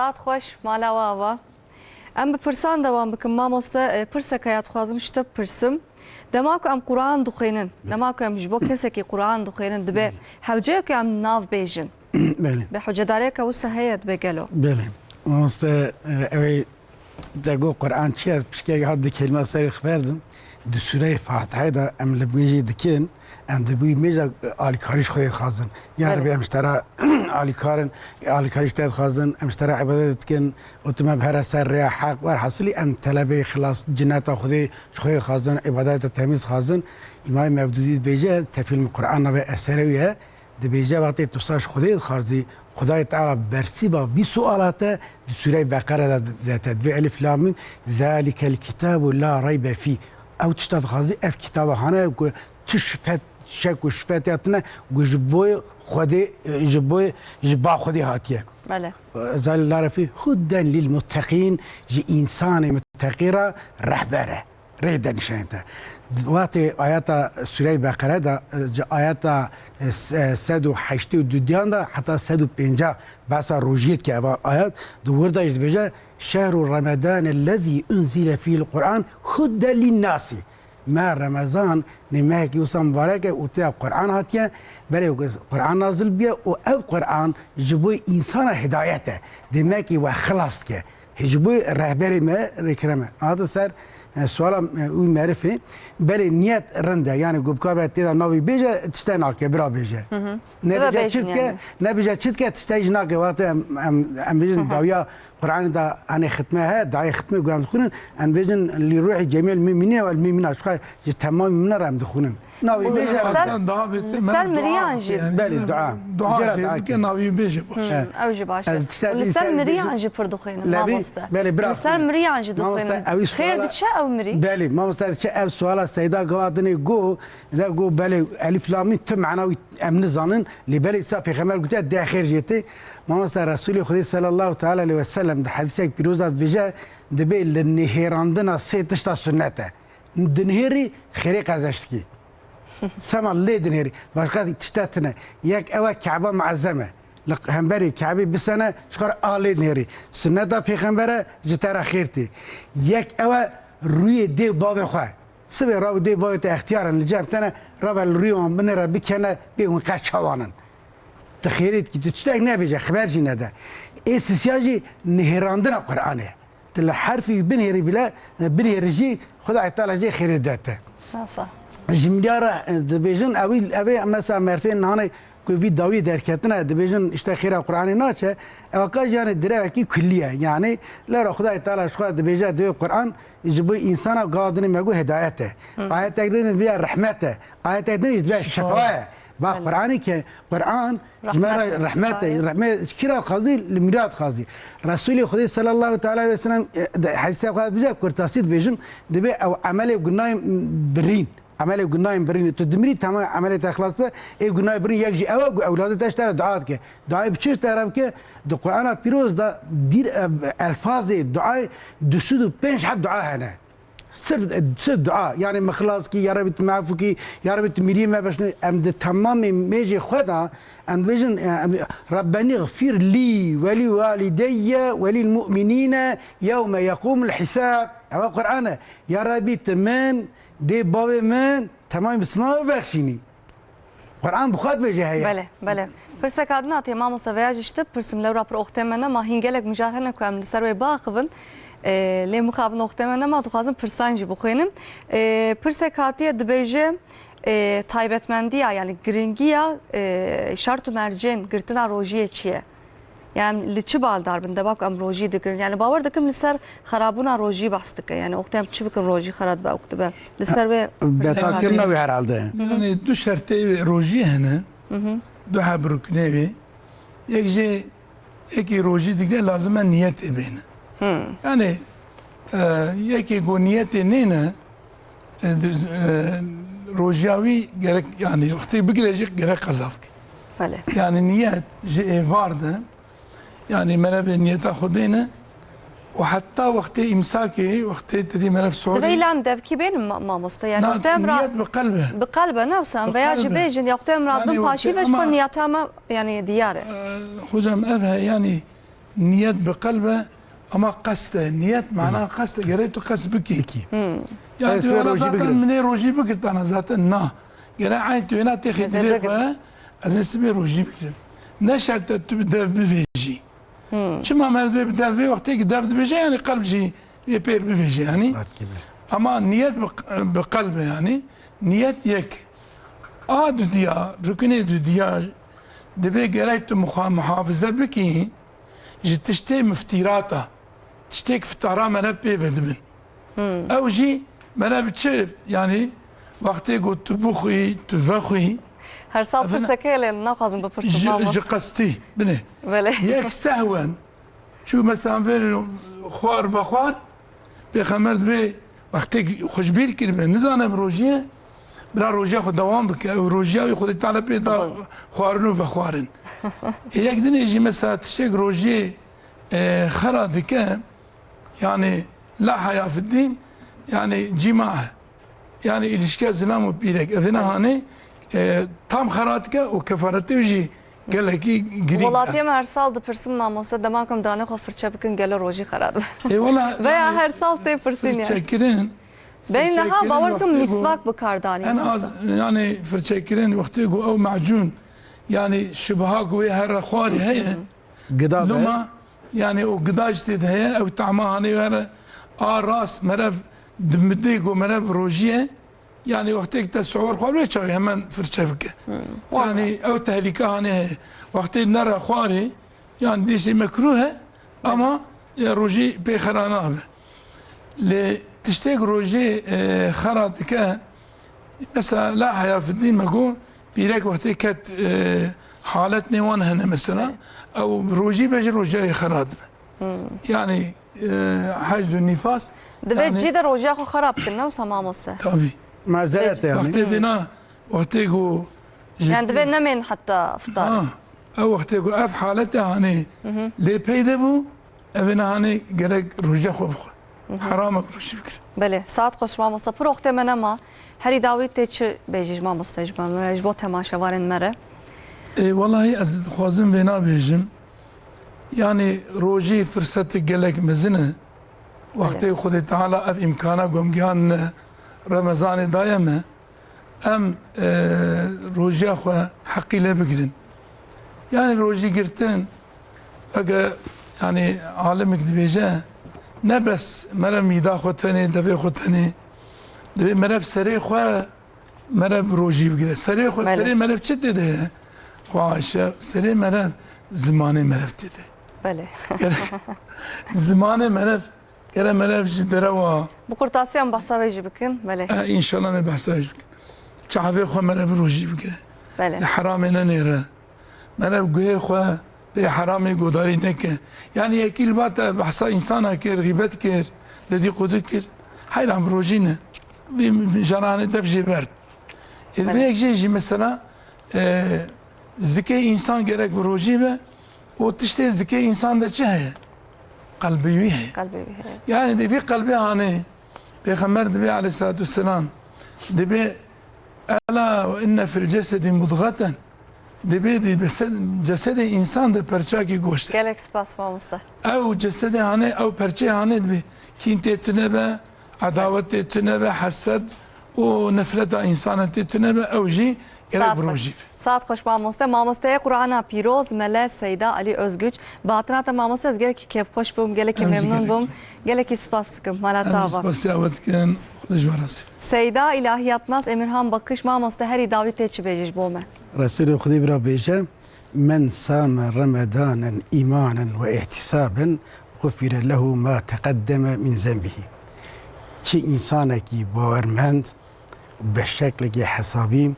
Saet xweş, mala we ava. Em bi pirsan dewam bikin, mamoste. E, pirsek heye, dixwazim ji te bipirsim. Dema ku em Quran dixwînin, dema ku em ji bo kesekî Quran dixwînin, dibe hewce ye ku em nav bêjin. Belê. Bi hewcedariyeke wisa heye, dibe gelo. Belê. Mamoste, e, ew ê te got Quran çi ye? Pişkek hat di kelîma serê xwe berdim. Di Sûreyê Fatihê de em li bêjî dikin, em di bî mêja alîkarî ji Xwedê dixwazin. Ya Belê. Rebî, em ji te re alîkar in, alîkarî ji te dixwazin, em ji te re îbadet dikin, û tu me bihêre ser rêya heq. Werhasilî em telebê xilas, cineta Xwedê ji Xwedê dixwazin, îbadeta temîz dixwazin. Îmamê Mevdûdî dibêje, tefîl min Quran navê eserê wî ye. Dibêje, wextê tu wisa ji Xwedê dixwazî, Xwedayê Teala bersîva vî suala te di Sûreyê Beqere de dide te. Dibê Elif Lam Mîm, "Zalikel kitabu la reybe fî." Ew tişta dixwazî, ev kitaba hane ku tu şüphe, şek û şüphe tê tine, ku ji bo Xwedê, ji bo, ji ba Xwedê hatiye. Belê. Zalil la reybe fî, huden lil mutteqîn, ji însanê mutteqî re rehber e. Rê de nişanî te. Wextê ayeta Sûreyê Beqere de, e, ji ayeta, e, s-, e, sed û heştê û duyan de heta sed û pêncah behsa rojiyê dike. Eva ayet di wir de jî dibêje, "Şehru Ramadan ellezî unzile fîhil Qur'an huden linnasî." Meha Remezan, nê mehekî wisa mubarek e û tê de Qur'an hatiye, berê Qur'an nazil bûye û ev Qur'an ji bo însana hidayet e. Dê mehekî we xilas dike. Hê ji bo rehberê me, rêkireme. Hate ser, e, suala, e, wî merifê. Belê niyet rind e. Yani ku bikabe tê de navî bêje, tişte nake, bira bêje. Hı hı. Nebêje çi dike, yani. Nebêje çi dike, tişte jî nake. Wextê em, em, em bêjin dawiya Qur'anê de, hani xitme he, dayê xitme ku em dixwînin, em bêjin, "Li ruhî cemîl mümînîne vel mümînat." Ji xwe ji temamî mumînan re em dixwînin. Navî bêje. Li ser, li ser miriyan jî. Belê, dua. Dua jê re dua bike, navî bêje baş. Hı, ew jî baş e. Li ser miriyan jî pir dixwînin, mamoste. Belê, bira. Li ser miriyan jî dixwînin. Xêr diçe ew mirî? Belê, mamoste, diçe ev suala Seyda Gawadinê got, de got, belê, Elif Lam Mîm tu mana wî em nizanin, lê belê dîsa Pêxember gotiye, dê xêr jê tê. Mamoste, Resûlê Xwedê sallallahu teala aleyhi ve sellem di hedîsek pîroz de dibêje, dibê li nihêrandina sê tişta sunnet e. Dinihêrî, xêrê qezenç dikî. Sema lê dinihêrî. Başqa tişte tine. Yek ew e, Keba muezzem e. Li hemberî Kebê bisene, ji xwe re a lê dinihêrî. Sunneta pêxember e, ji te re xêr tê. Yek ew e, rûyê dê û bavê xwe. Sibê rabe dê û bavê te extiyar in, li cem te ne, rabe li rûyê wan binêre, bikene, bê hûn qet çawan in. Tu xêrê dikî, tu tiştek nebêje, xeber jî nede. Ê sisiya jî nihêrandina Qur'anê. Tu li herfî wî binihêrî bile, binihêrî jî Xwedayê Teala jê xêrê dide te. Masa. Ji miriya re, e, dibêjin, ewî, ev ê mesela merfê nanê ku vî dawiyê derketine, dibêjin, işte, xêra Qur'anê naçe, ewa ka jî, yani, direvekî kullî ye. Yani, lewra Xwedayê Teala ji xwe dibêje, divê Qur'an ji bo însana gava dinê me got hidayet e. Hı. Ayetek din dibe rehmet e. Ayetek din jî dibe şifa ye. Ba Qur'anê ke Qur'an ji me re rehmet e. Rehmet ji kî re dixwazî? Li mîra dixwazî. Resûlê Xwedê sallallahu teala aleyhi ve sellem, e, di hedîsa xwe de dibêje, kurtasî dibêjim, dibê ew emelê gunayên birîn. Emelê gunayên birîn. Tu dimirî, temam emelê te xilas dibe. Ê gunayê birîn yek jî ew e ku ewladê te ji te re dua dike. Duayê bi çi ji te re bike? Di Qur'ana Pîroz de dîr, e, elfazê duayê du sed û pênc heb dua hene. Sirf, sirf dua, yani, "Min xilas kî, ya Rebî tu me efû kî, ya Rebî tu miriyê me beşne." Em di temamê mêjê xwe de, em dibêjin, e, em, "Rabbeni gfir lî ve lî walideyye ve lîl mu'minîne yewme yeqûmul hisab." Ewa Qur'an e. "Ya Rebî tu min, dê bavê min, temamê Misliman bibexşînî." Qur'an bi xwe dibêje heye. Belê, belê. Pirseka din hatiye, mamoste, veya jî ji te bipirsim, lewra pir oxtê me nema, hîn gelek mijar hene ku em li ser wê biaxivin. E, lê mixabin oxtê me nema, dixwazim pirsan jî bixwînim. E, pirsek hatiye dibêje, e, taybetmendiya, yani giringiya, e, şert û mercên girtina rojiyê çi ye? Yani li çi baldar bin dema ku em rojî digirin? Yani bawer dikim li ser xerabûna rojî behs dike. Yani wextê em çi bikin rojî xera dibe û dibe. Li ser wê betalkirina wî herhalde. Yani du şertê rojî hene. Hı hı. Du heb ruknê wê. Yek jê yekî rojî digre lazim e niyetê bêne. Hı. Yani, e, yekê ku niyetê nêne, e, di, e, rojiya wî gerek, yani, wextê bigire jî gerek qeza bike. Belê. Yani, niyet ji êvar de, yani, merevê niyeta xwe bêne û heta wextê îmsakê, wextê te dî merev suhurê. Divê îlan devkî bêne ma-, mamoste, yani, na, wextê em ra-, niyet bi qelb e. Bi qelb e, ne wisa, em veya jî bêjin, ya wextê em radibin paşî ve ji xwe niyeta me, yani, diyar e. E, hocam, ev he, yani, niyet bi qelb e, ama qest e. Niyet mana qest e. Gerek tu qest bikî. Bikî. Yani Ez tu vê wela rojî zaten bigrim. Min ê rojî bigirtana zaten na. Gerek eyn tu wêna têxê dilê xwe, ez ê sibê rojî bigrim. Ne şert e tu bi dev bivêjî. Çima meriv dibê bi dev vê wextê ki dev dibêje, yani qelb jî ê pêr bivêje yani. Ama niyet bi, bi qelb e yani. Niyet yek. A dudiya, ruknê dudiya dibê gerek tu muha-, muhafize bikî ji tiştê miftîrata. Tiştêk fitara meriv pê vedibin. Ew jî meriv çi, yani wextê ku tu bixwî, tu vexwî. Her sal pirseke lê naxwazim bipirsim, ji, mamoste. Ji qestî, binê. Belê. Yek sehwen, çû mesela vê xwar vexwar, Pêxember dibê wextê xwe ji bîr kiribe, nizane bi rojiyê, bira rojiya xwe dewam bike. Ew rojiya wî Xwedê Teala pê da xwarin û vexwarin. Ê yek dinê jî mesela tiştek rojiyê, e, xera dike, yani la haya fiddîn, yani cîma e. Yani ilişkiya zilam û pîrek. Evê nehanê, e, tam xera dike û kefaretê wî jî gelekî girîng e. Welatiyê me her sal dipirsin, mamoste, dema ku em diranê xwe firçe bikin, gelo rojî xera dibe? Ê, wela, Veya yani, her sal tê pirsîn yani. Firçekirin, Bey niha firçekirin bawer kim wextê ku miswak bi kar danî, en mamoste. Az, yani firçekirin wextê ku ew macûn, yani şibha ku wê here xwarê heye, Gida be. Loma, yani o gida jî tê de heye, ew tahma hanê were, a rast, merev, di midê ku merev rojî ye, yani wextê te suhur xwar wê çaxê hemen firçe bike. Yani ew tehlîke hanê heye. Wextê nere xwarê, yani dîsê mekruh e, ama, e, rojî pê xera nabe. Lê tiştêk rojê, e, xera dike, mesela la heya fiddîn me got, pîrek wextê ket, e, halet nê wan hene mesela, ew rojî be ji roja wê xera dibe. Yani, e, heyz û nîfas, Divê yani cî de rojiya xwe xera bikin, ne wisa mamoste? Tabii. Mazeret yani. Wextê vêna, wextê ku ji Yani divê nemên heta fitar. Ha, ew wextê ku ev halete hanê lê peyde bû, Evê nehanê gerek roja xwe bixwe. Heram e ku rojî bikire. Belê, saet xweş mamoste. Pir wextê me nema. Herî dawî tê çi bêjî ji mamoste ji me, ji bo temaşevanên me re? Ê, wellahî ez dixwazim vêna bêjim. Yanî rojî firsetek gelek mezin e. Wextê Xwedê Teala ev îmkana ku em gihandine Remezanê daye me. Em, e, rojiya xwe heqîle bigirin. Yani rojî girtin, weke, yani alimik dibêje, ne bes merev mîda xwe tenê, devê xwe tenê, divê merev serê xwe, merev rojî bigire. Serê xwe, Belê. serê merev çi tê de ye? Xwe Ayşe, serê merev zimanê merev tê de. Belê. Zimanê merev Gere merev ji derewa. Bi qurtasiya em behsa vê jî bikin, belê. E, înşallah me behsa vê jî bikin. Çavê xwe merev rojî bigire. Belê. Li heramê nenêre. Merev guhê xwe bê heramê godarî neke. Yani yekî li ba te behsa însana kir, xîbet kir, dedîqûdû kir. Heyran bi rojî ne. Vî jaranê dev jê berd. Ê, Belê. Divê yek jê jî mesela, e, zikê însan gerek bi rojî be. O tiştê zikê însan de çi heye? Qelbê wî heye. Qelbê wî heye. Yani di vî qelbê hanê Pêxember dibê aleyhissalatu vesselam, dibê, "Ela ve inne fil cesedi mudgaten." Dibê di bese-, cesedê însan de perçakî goşt e. Gelek spas mamoste. Ew cesedê hanê, ew perçê hanê dibê kîn tê tune be, edawet tê tune be, hesed û nefreta însana tê tune be, ew jî gerek Saet bi xweş. rojî be. Saet xweş mamoste. Mamosteyê Qur'ana pîroz, Mele Seyda Alî Özgüç. Bi hatina te mamoste ez gelekî kêfxweş bûm, gelekî Em jî memnûn gelek bûm. Gelekî spas dikim. Mala Em te jî ava. spasiya we dikin. Xwedê ji we razî. Seyda, ilahiyatnas Emirhan Bakış, mamoste herî dawî tê çi bêjî ji bo me? Resulê Xwedê bira bêje, "Men same Remedanen îmanen ve ihtisaben, xufire lehu ma teqeddeme min zenbihî." Çi însanekî bawermend, bi şeklekî hesabî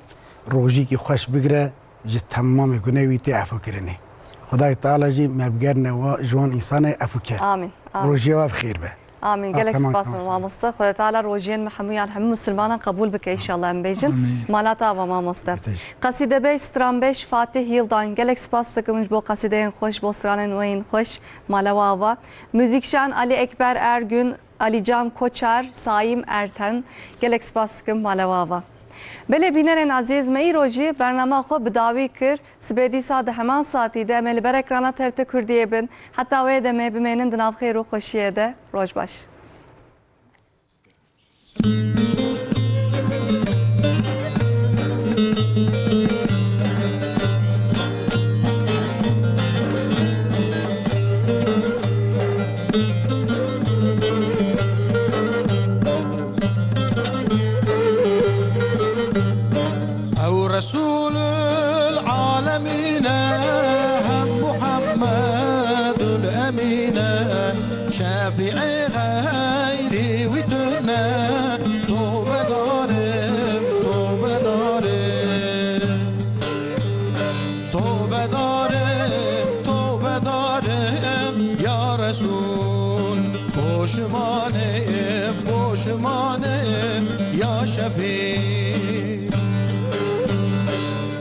rojîkî xweş bigire, ji temamê gunehê wî tê efokirinê. Xwedayê Teala jî me bigerine wa, ji wan însanê efoker. Amîn, amîn. Rojîya we bi xêr be. Amîn. Gelek Ateman spas kan. Mamoste. Xwedê Teala rojiyên me hemûyan, hemû misilmanan qebûl bike înşallah em bêjin. Amîn. Mala te ava mamoste. Te jî. Qasîdebêj, stranbêj Fatih Yildan. Gelek spas dikim ji bo qasîdeyên xweş, bo stranên we yên xweş. Mala we ava. Muzîkjan Ali Ekber Ergün. Alican Koçar, Saim Erten, gelek spas dikim, mala we ava. Belê bînerên ezîz, me îro jî bernama xwe bi dawî kir. Sibê dîsa di heman saetî de em ê li ber ekrana T R T Kurdiyê bin. Heta wê demê bimênin di nav xêr û xweşiyê de. Roj baş. Ew Resûlul Alemîn e, hem Muhammedul Emîn e, Şefîê xeyrî wî tune, tobedarim, tobedarim. Tobedarim, tobedarim, ya Resûl. Poşimanim, poşimanim, ya Şefî.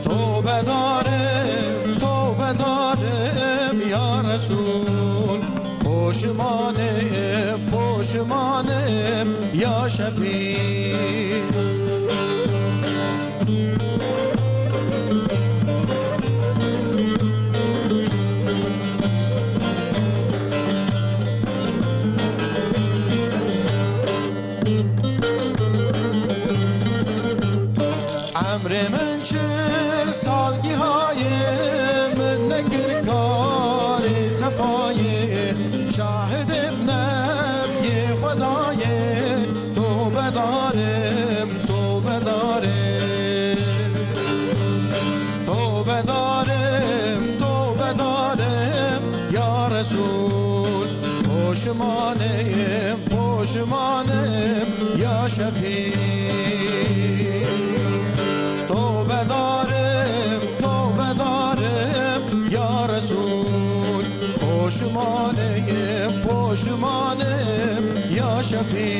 Tobedarim, tobedarim, ya Resûl. Poşimanim, poşimanim, ya Şefî. Emrê min çil sal gihayê, min nekir karê sefayê, şahidê bi nebiyê Xwedayê, tobedarim, tobedarim. Tobedarim, tobedarim, ya Resûl. Poşimanim, poşimanim, ya Şefî. Tobedarim, tobedarim, ya Resûl. Poşimanim, poşimanim, ya Şefî.